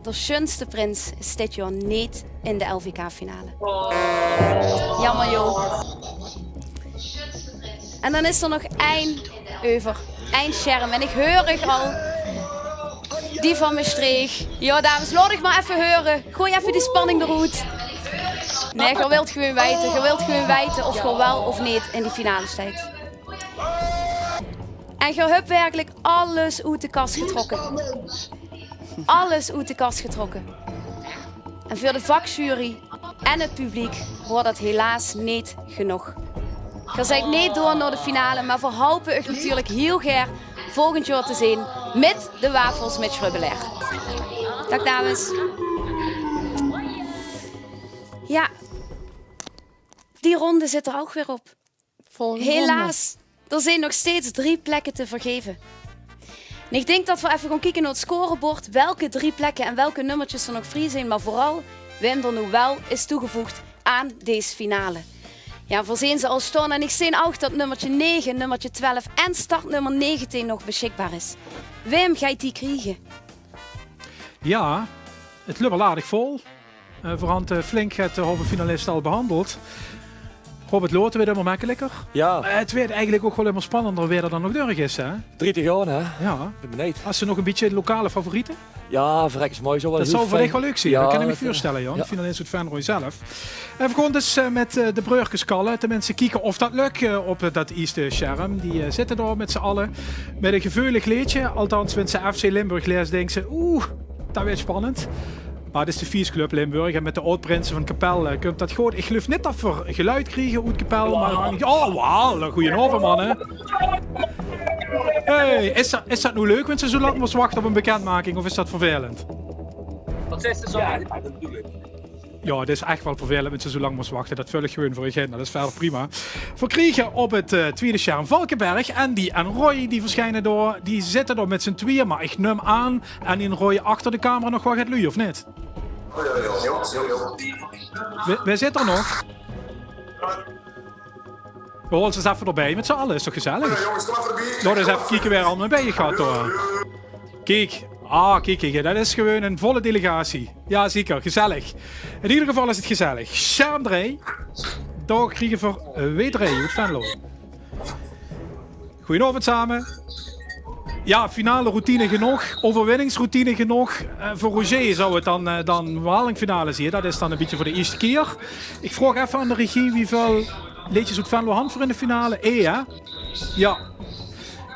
D'r sjunste prins is dit jaor neet in de L V K-finale. Jaomer, Jo. En dan is d'r nog ein euver. Ein sjerm. En ich heur uch al. Die van Mestreech. Jao, dames, laot uch mer effe heure. Gooi effe die spanning d'roet. Nae, geer wilt gewoon weite. Geer wilt gewoon weite of geer waal of neet in die finale steit. En geer höbt werkelik alles oet de kas getrokke. Alles oet de kas getrokke. En veur de vakjury en 't publiek waor dat helaas neet genóg. Geer zeet neet door nao de finale, mer v'r hoope uch natuurlik hiel gaer volgend jaor te zeen mit de Wafels mit Schrubbelair. Daag dames. Jao, die ronde zit d'r ouch weer op. Volgende ronde. Helaas, d'r zeen nog steeds drie plekke te vergaeve. En ich dink dat v'r effe gaon kieke nao 't scorebord, welke drie plekke en welke nummertjes d'r nog vrie zeen, mer veural wae d'r noe waal is toegevoeg aan dees finale. Jao, v'r zeen ze al staon en ich zeen ouch dat nummertje nege, nummertje twelf en startnummer negentien nog besjikbaar is. Wae geit die kriege? Jao, 't lubberladig vol. Eh, v'r hant, eh, flink get, eh, halve finaliste al behandeld. Rob, 't lote weurt ummer mekkelikker. Jao. Eh, 't weurt eigelik ouch waal ummer spannender, wae d'r dan nog dörch is, hè? Drie te gaon, hè? Jao. Bin benejd. Has se nog e bietje lokale favoriete? Jao, verrek is mooi zo waal. Dat zou veur dich waal leuk zeen. Jao, dat kin ich mich veurstelle, jao. Finalist oet Venroj zelf. En v'r gaon dus, eh, mit, eh, de breurkes kalle. Tenminste, kieke of dat lök, eh, op, eh, dat ierste sjerm. Die, eh, zitte dao mit z'n alle. Mit e geveulig leedje. Althans, wens se F C Limburg lees, dinks se, oeh, dat weurt spannend. Mer 't is de Viesclub Limburg en mit de aod-prinse van Kepèl, eh, kump dat good. Ich geluif neet dat v'r geluid kriege oet Kepèl, mer, oh, waal, goojenaovend, manne. Hey, is dat, is dat noe leuk, wens se zo lang mós wachte op 'n bekendmaking, of is dat vervelend? Wat zaes se zo? Jao, dat bedoel ich. Jao, 't is ech waal vervelend, wens se zo lang mós wachte. Dat völ ich gewoon veur uch in, dat is verder prima. V'r kriege op 't, eh, twiede sjerm Valkeberg, Andy en Roy, die versjijne dao. Die zitte dao mit z'n twieë, mer ich num aan, Andy en Roy, achter de camera nog waal get luuj, of neet? Wae, wae zit d'r nog? V'r hole ze ins effe d'rbie mit z'n alle, is toch gezellig? Laot ins effe kieke wae d'r allemaol bie geit, huur. Kiek, ah, kiek, kiek, dat is gewoon 'n volle delegatie. Jao, zeker, gezellig. In eder geval is 't gezellig. Sjerm drei. Dao kriege v'r, eh, W drei oet Venlo. Goojenaovend same. Jao, finale routine genóg, euverwinningsroutine genóg. Eh, veur Roger zou 't dan, eh, dan 'n herhaling finale zeen. Dat is dan e bietje veur de ierste kier. Ich vraog effe aan de regie wieväöl leedjes oet Venlo hant veur in de finale. Eén, hè? Jao.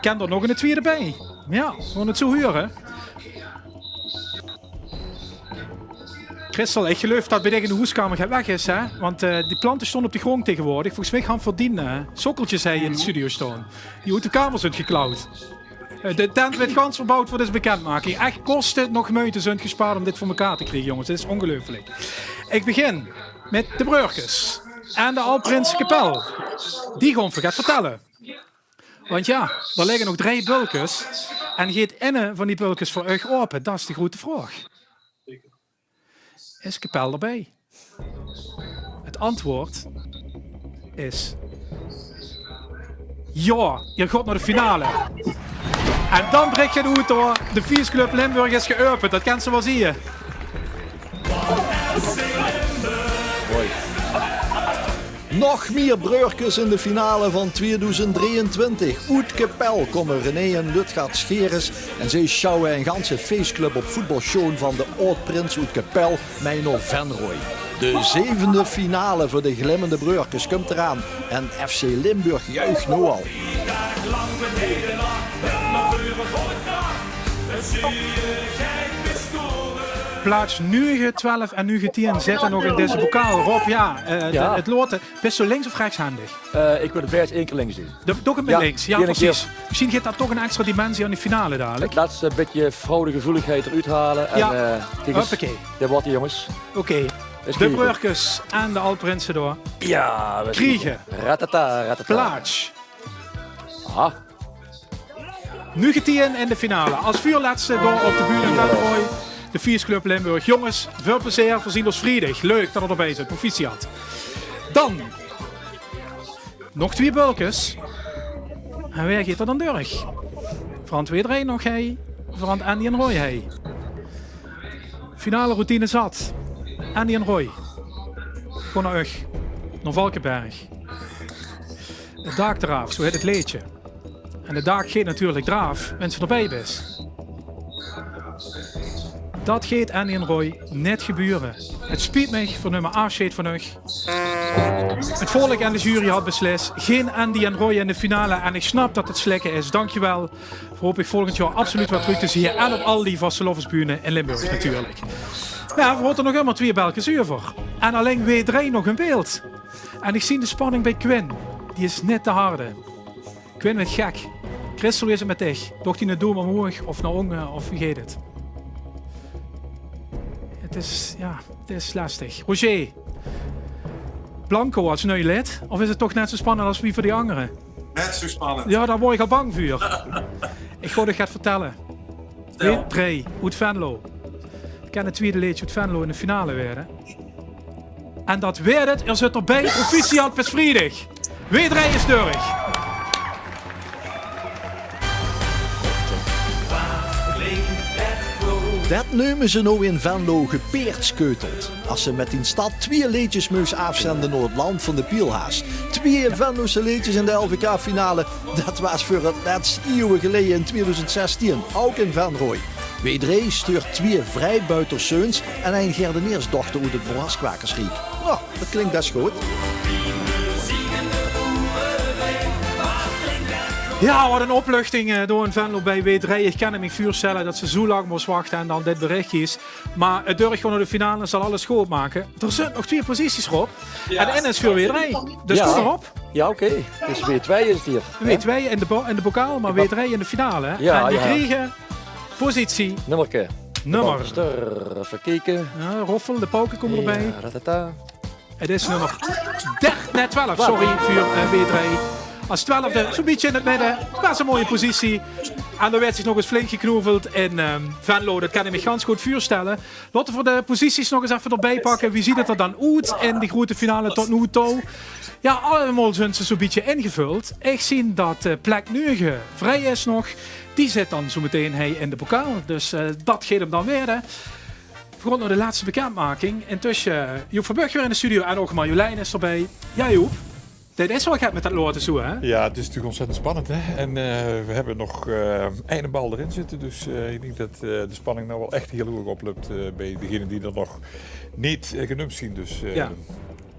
Kin d'r nog 'ne twiede bie. Jao, v'r gaon 't zo hure. Christel, ich geluif dat bie dich in de hoeskamer get weg is, hè? Want, eh, die plante staon op de grónd taengewoordig. Volges mich hant v'r die, eh, sokkeltjes hie in de studio staon. Die oet de kamer zunt geklauwd. Eh, de tent weurt gans verbouwd veur dees bekendmaking. Ech koste noch meujte zunt gespaard óm dit veur mekaar te kriege, jónges. Dit is óngeluifelik. Ich begin mit de breurkes en de Aod-Prinse Kepèl. Die gaon v'r get vertèlle. Want jao, d'r ligke nog drei bölkes. En geit inne van die bölkes veur uch ope? Dat is de groete vraog. Is Kepèl d'rbie? 't Antwoord is jao, geer gaot nao de finale. En dan brik 't oet, huur. De Viesclub Limburg is geäöpend, dat kins se waal zeen. Hoi. Nog mier breurkes in de finale van tweedoezend drieëntwintig. Oet Kepèl kómme René en Lutgard Scheres en zie sjouwe ein ganse feesclub op voetbalsjoon van de aod-prins oet Kepèl, Meino Venrooy. De zevende finale veur de Glimmende Breurkes kump d'raan en F C Limburg juich noe al. Plaats nuuge, twelf en nuuge tiën zitte nog in deze bokaal. Rob, jao, eh, 't lote. Bis doe links of rechshendig? Eh, ik wil 't bès ein kier links doon. Doe 't mit links, jao, precies. Mesjiens guf dat toch ein extra dimensie aan de finale dalik. 't Lètste bietje vrouwegeveeligheid d'roet haole. En, eh, kiek ins, dao waere de jónges. Oké. De breurkes en de aod-prinse dao kriege plaats nuuge tiën in de finale. Es veurlètste dao op de bühne in Venrooy, de Feesclub Limburg. Jónges, väöl plezeer. Veer zeen ós vriedig. Leuk dat geer d'rbij zeet. Proficiat. Dan nog twieë bölkes. En wae geit d'r dan durch? Verant W-Dreej nog hei, verant Andy en Roy hei. Finale routine zat. Andy en Roy. Gaon nao Ugg. Nao Valkeberg. 't Daak d'raaf, zoe hèt 't leedje. En 't daak geit natuurlik d'raaf, wens se d'rbij bis. Dat geit Andy en Roy neet gebäöre. 't Spiet mich, veer numme aafsjeid van uch. 't Volk en de jury had beslis: gein Andy en Roy in de finale. En ich snap dat 't slikke is. Dankjewel. Veer hope uch volgend jaor absoluut weer trök te zeen. En op al die vastelaovesbühne in Limburg natuurlik. Jao, veer hadde nog ummer twieë bölkes euver. En allein W-Dreej nog in beeld. En ich zeen de spanning bij Quinn. Die is neet te harde. Quinn weurt gek. Christel, wie is 't mit dich? Doog dien doum omhoeg of nao ónge of wie geit 't? 't Is, jao, 't is lestig. Roger, Blanco es nuuj lid, of is 't toch neet zoe spannend es wie veur die angere? Neet zoe spannend. Jao, dao woor ich al bang veur. Ich gaon uch get vertèlle. W-Dreej, oet Venlo. Kin 't twiede leedje oet Venlo in de finale waere. En dat waert 't, geer zit d'rbij. Proficiat, bis vriedig. W-Dreej is durch. Dat neume ze noe in Venlo gepeerdskeuteld. Es se mit dien stad twieë leedjes meugs aafzende nao 't land van de Pielhaas. Twieë Venlose leedjes in de L V K-finale. Dat waas veur 't lèts ieuwe geleje in tweedoezend zestieën, ouk in Venrooy. W-Dreej stuurt twieë vrijbuiterszeens en ein Gerdeneersdochter oet 't Boaskwakesriek. Noe, dat klink bès good. Jao, wat 'n opluchting, eh, dao in Venlo bij W-Dreej. Ich kin mich veurstelle dat se zoe lang mós wachte en dan dit berichje is. Mer 't durf gewoon nao de finale en zal alles good make. D'r zunt nog twieë posities, Rob. En de ein is veur W-Dreej. Dus kom mer op. Jao, oké. Dus W-Dreej is 't hie. W-Dreej in de, bo- in de bokaal, mer W-Dreej in de finale, hè? En die kriege positie nummerke. Nummer. Effe kieke. Jao, roffel, de pauke kómme d'rbij. 't Is nummer dertien, nae, twelf, sorry, veur, eh, W-Dreej. Es twelfde, zoe'n bietje in 't midde. Bès 'n mooie positie. En d'r weurt zich nog ins flink geknoeveld in, ehm, Venlo. Dat kin ich mich gans good veurstelle. Laote v'r de posities nog ins effe d'rbij pakke. Wie zuut 't d'r dan oet in de groete finale tot noe touw? Jao, allemaol zunt ze zoe'n bietje ingevöld. Ich zeen dat, eh, plek nuuge vrij is nog. Die zit dan zoemetein hei in de bokaal. Dus, eh, dat geit 'm dan waere. V'r gaon nao de lètste bekindmaking. Intösse, eh, Joep Verburg weer in de studio en ouch Marjolein is d'rbij. Jao, Joep. Dit is waal get mit dat lote zoe, hè? Jao, 't is natuurlik ontzettend spannend, hè. En, eh, v'r höbbe nog, eh, eine bal d'rin zitte. Dus, eh, ich dink dat, eh, de spanning noe waal ech hiel hoeg oplöp, eh, bij degene die d'r nog neet, eh, genump zeen. Dus, eh,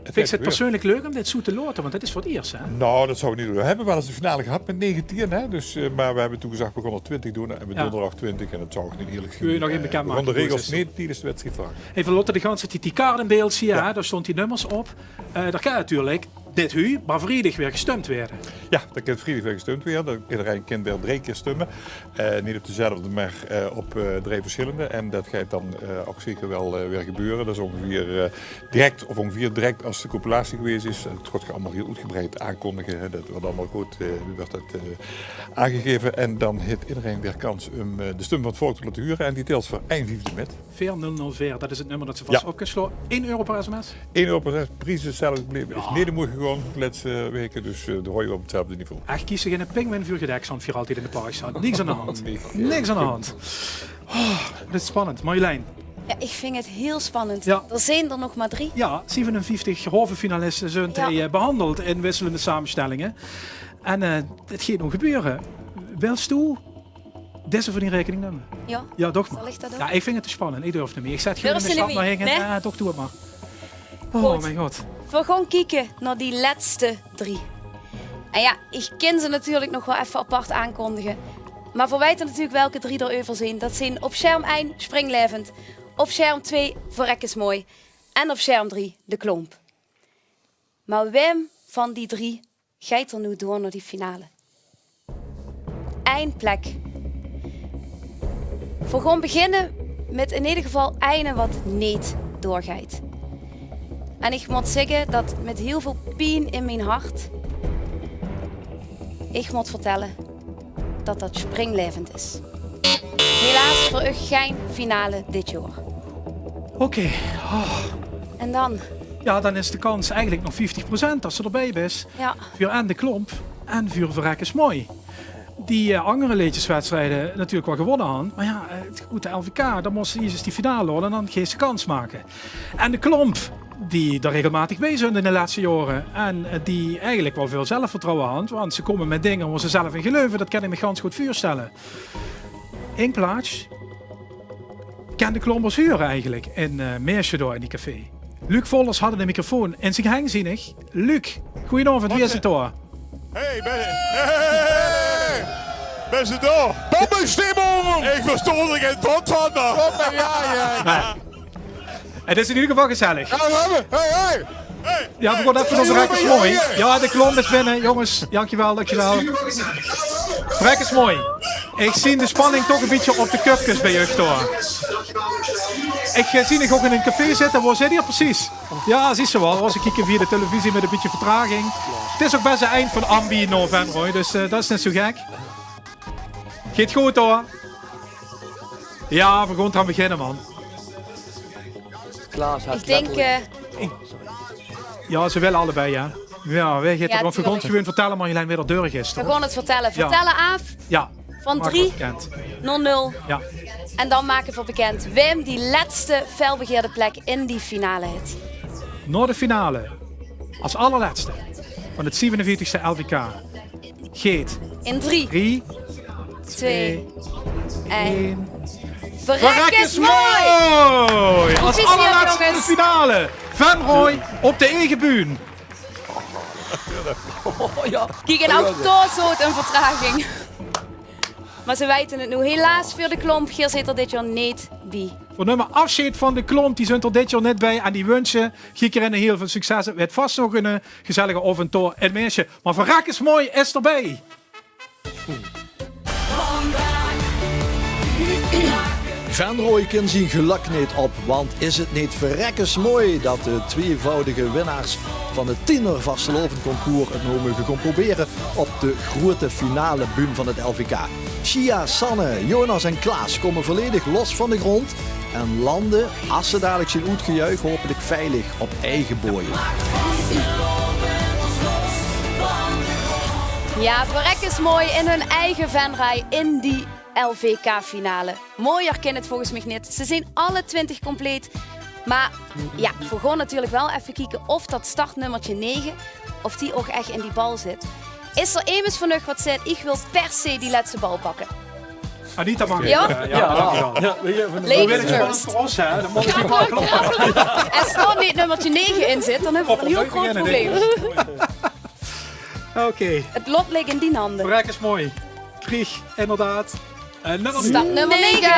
Vinjs se 't persoonlik leuk um dit zoe te lote? Want dit is veur 't iers, hè? Noe, dat zouw ich neet doon. V'r höbbe waal ins 'n finale gehad mit negentieën, hè. Dus, eh, mer v'r höbbe toen gezag, v'r gaon nao twintig doon en v'r doon d'r ouch twintig. En dat zouw ich neet ierlik vinje. V'r gaon de regels neet tiedes de wedsjtried vraoge. Effe lote de ganse tied die kaart in beeld zeen, hè. Dao stónge die nummers op. Eh, d'r kin natuurlik dit hie, mer vriedig weer gestump waere. Jao, d'r kin vriedig weer gestump waere. Ederein kin weer drei kier stumme. Eh, neet op dezelfde, mer, eh, op, eh, drei versjillende. En dat geit dan, eh, ouch zeker waal, eh, weer gebeure. Dat is óngeveer, eh, direk, of óngeveer direk es de compilatie gewaes is. En dat gaon v'r allemaol hiel oetgebreid aankondige, hè. Dat weurt allemaol good, eh, weurt dat, eh, aangegeve. En dan haet ederein weer kans um, eh, de stum van 't volk te laote hure. En die tèlt veur ein viefde mit. Veer nul nul veer, dat is 't nummer dat se vas op kins sloon. Ein euro per sms. Ein euro per sms, pries is 'tzelfde gebleve. Is neet umhoeg gegange de lètste waeke, dus, eh, dao haoje v'r op 'tzelfde niveau. Ech kieze geine pinguïn veur gedèk, zoewie altied in de paus staon. Niks aan de hand. Niks aan de hand. Oh, dit is spannend. Marjolein, Jao, ich vinj 't hiel spannend. Jao. D'r zeen d'r nog mer drie. Jao, zevenenvieftig halve finaliste zunt hie, eh, behandeld in wisselende samenstellinge. En, eh, 't geit noe gebeure. Wils doe deze veur dien rekening numme? Jao. Jao, doch mer. Zal ich det doon? Jao, ich vinj 't te spannend. Ich durf neet mie. Ich zèt gewoon de stap nao hinge. Nae? Jao, doch, doe 't mer. Oh, mien god. Veer gaon kieke nao die lètste drie. En jao, ich kin ze natuurlik nog waal effe apart aankondige. Mer veer weite natuurlik welke drie d'r euver zeen. Det zeen op sjerm ein Springlaevend, op sjerm twee Verrek is mooi en op sjerm drie De Klomp. Mer wae van die drie geit d'r noe door nao die finale? Ein plek. Veer gaon beginne mit in eder geval eine waat neet doorgeit. En ich mót zègke det mit hiel väöl pien in mien hart ich mót vertèlle det det Springlaevend is. Helaas veur uch gein finale dit jaor. Oké. Oh. En dan? Jao, dan is de kans eigelik nog vieftig procent es se d'rbij bis. Jao. Veur en De Klomp en veur Verrek is mooi. Die, eh, anger leedjeswedstrieje natuurlik waal gewónne hant. Mer jao, eh, good, de L V K, dan mós se iers die finale haole en dan geis se kans make. En De Klomp, die d'r regelmaotig bij zunt in de lètste jaore. En, eh, die eigelik waal väöl zelfvertrouwe hant, want ze kómme mit dinger wo ze zelf in geluive. Det kin ich mich gans good veurstèlle. Ein plaats. Kin De Klomp ós hure eigelik in, eh, Meersje dao in die café? Luc Vollers hat de microfoon in zien henj, zeen ich. Luc, goojenaovend, wae is 't dao? Hey, bin, hey, bin se dao? Bombenstimmung! Ich verstaon d'r gein pot van, mer. Jao, jao. 't Is in eder geval gezellig. Jao, veer höbbe, hey, hey! Jao, veer gaon effe nao Verrek is mooi. Jao, De Klomp is binne. Jónges, dankjewel, dankjewel. Verrek is mooi. Ich zeen de spanning toch e bietje op de köpkes bij uch dao. Ich, eh, zeen uch ouch in ein café zitte. Wo zit geer precies? Jao, zuus se waal. Veer kieke via de televisie mit e bietje vertraging. 't Is ouch bès e eind van Ambi nao Venroj, dus, eh, det is neet zo gek. Geit good, huur. Jao, veer gaon d'raan beginne, man. Klaas hat letterlik, eh, jao, ze wille allebei, hè. Jao, veer gaon 't gewoon vertèlle, Marjolein, wae d'r deur is, toch? Veer gaon 't vertèlle. Jao. Vertèlle aaf. Jao. Van drie nao nul. Jao. En dan make veer bekènd wae die lètste felbegeerde plek in die finale haet. Nao de finale, es allerlètste van 't zevenenveertigste L V K. Geit. In drie, twee, ein. Verrek is mooi! Proficiat, jónges. As allerlètste in de finale. Venroj op de eige bühne. Oh, jao. Kiek, en ouch dao zoot ein vertraging. Mer ze weite 't noe. Helaas veur De Klomp, geer zit d'r dit jaor neet bie. Veer numme aafsjeid van De Klomp, die zunt d'r dit jaor neet bie. En die wunsje ich geer ein hiel väöl succes. 't Weurt vas nog ein, eh, gezellige aovend dao in Meersje. Mer Verrek is mooi is d'rbie. Venroj kin zien gelök neet op, want is 't neet verrekkes mooi det de tweevoudige winnaars van de tiener vastelaovendconcours 't noe meuge gaon probere op de groete finalebühne van 't L V K. Shia, Sanne, Jonas en Klaas kómme volledig los van de grónd en lande, as ze dalik zien oetgejuich, hopelik veilig op eige bojem. Jao, Verrek is mooi in hun eige Venray in die L V K-finale. Mooier kin 't volges mich neet. Ze zeen alle twintig compleet. Mer jao, veer gaon natuurlik waal effe kieke of det startnummertje nege, of die ouch ech in die bal zit. Is d'r emes van uch waat zaet: ich wil per se die lètste bal pakke? Anita mag. Jao? Jao, dankjewel. Ladies first. Veur ós, hè. Dan mót ich waal kloppe. Es dao neet nummertje nege in zit, dan höbbe veer ein hiel groot probleem. Oké. 't Lot lik in dien hande. Verrek is mooi. Krieg inderdaad, eh, nummer, startnummer nege.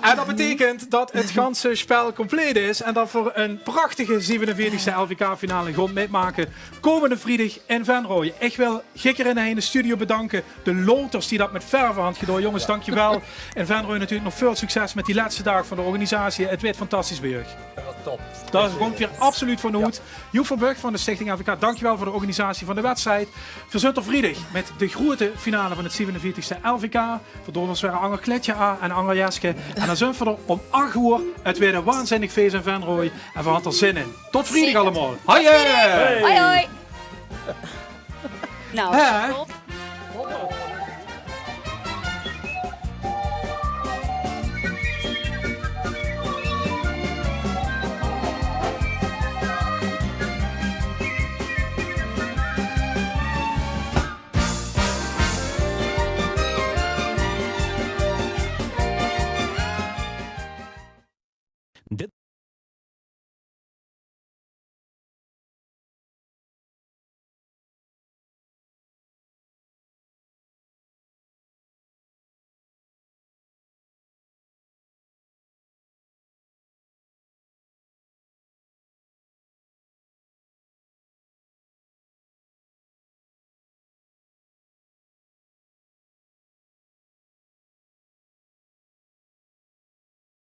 En det beteikent det 't ganse spel compleet is en det veer ein prachtige zevenenveertigste L V K-finale gaon mitmake kómmende vriedig in Venray. Ich wil Gikker in de Heine Studio bedanke. De loters die det mit verve hant gedaon. Jónges, dankjewel. In Venray natuurlik nog väöl succes mit die lètste daag van de organisatie. 't Weurt fantastisch bie uch. Jao, top. Dao gaon veer absoluut van oet. Joep van Burg van de Stichting L V K, dankjewel veur de organisatie van de wedstrijd. Veer zunt d'r vriedig mit de groete finale van 't zevenenveertigste L V K. Veer doon ós weer ein anger kleidje aan en ein anger jeske. En dan zunt veer d'r óm ach oer. 't Weurt ein waanzinnig fees in Venray. En veer hant d'r zin in. Tot vriedig allemaol. Hoi! Hoi, hoi. Nou, hè? Top.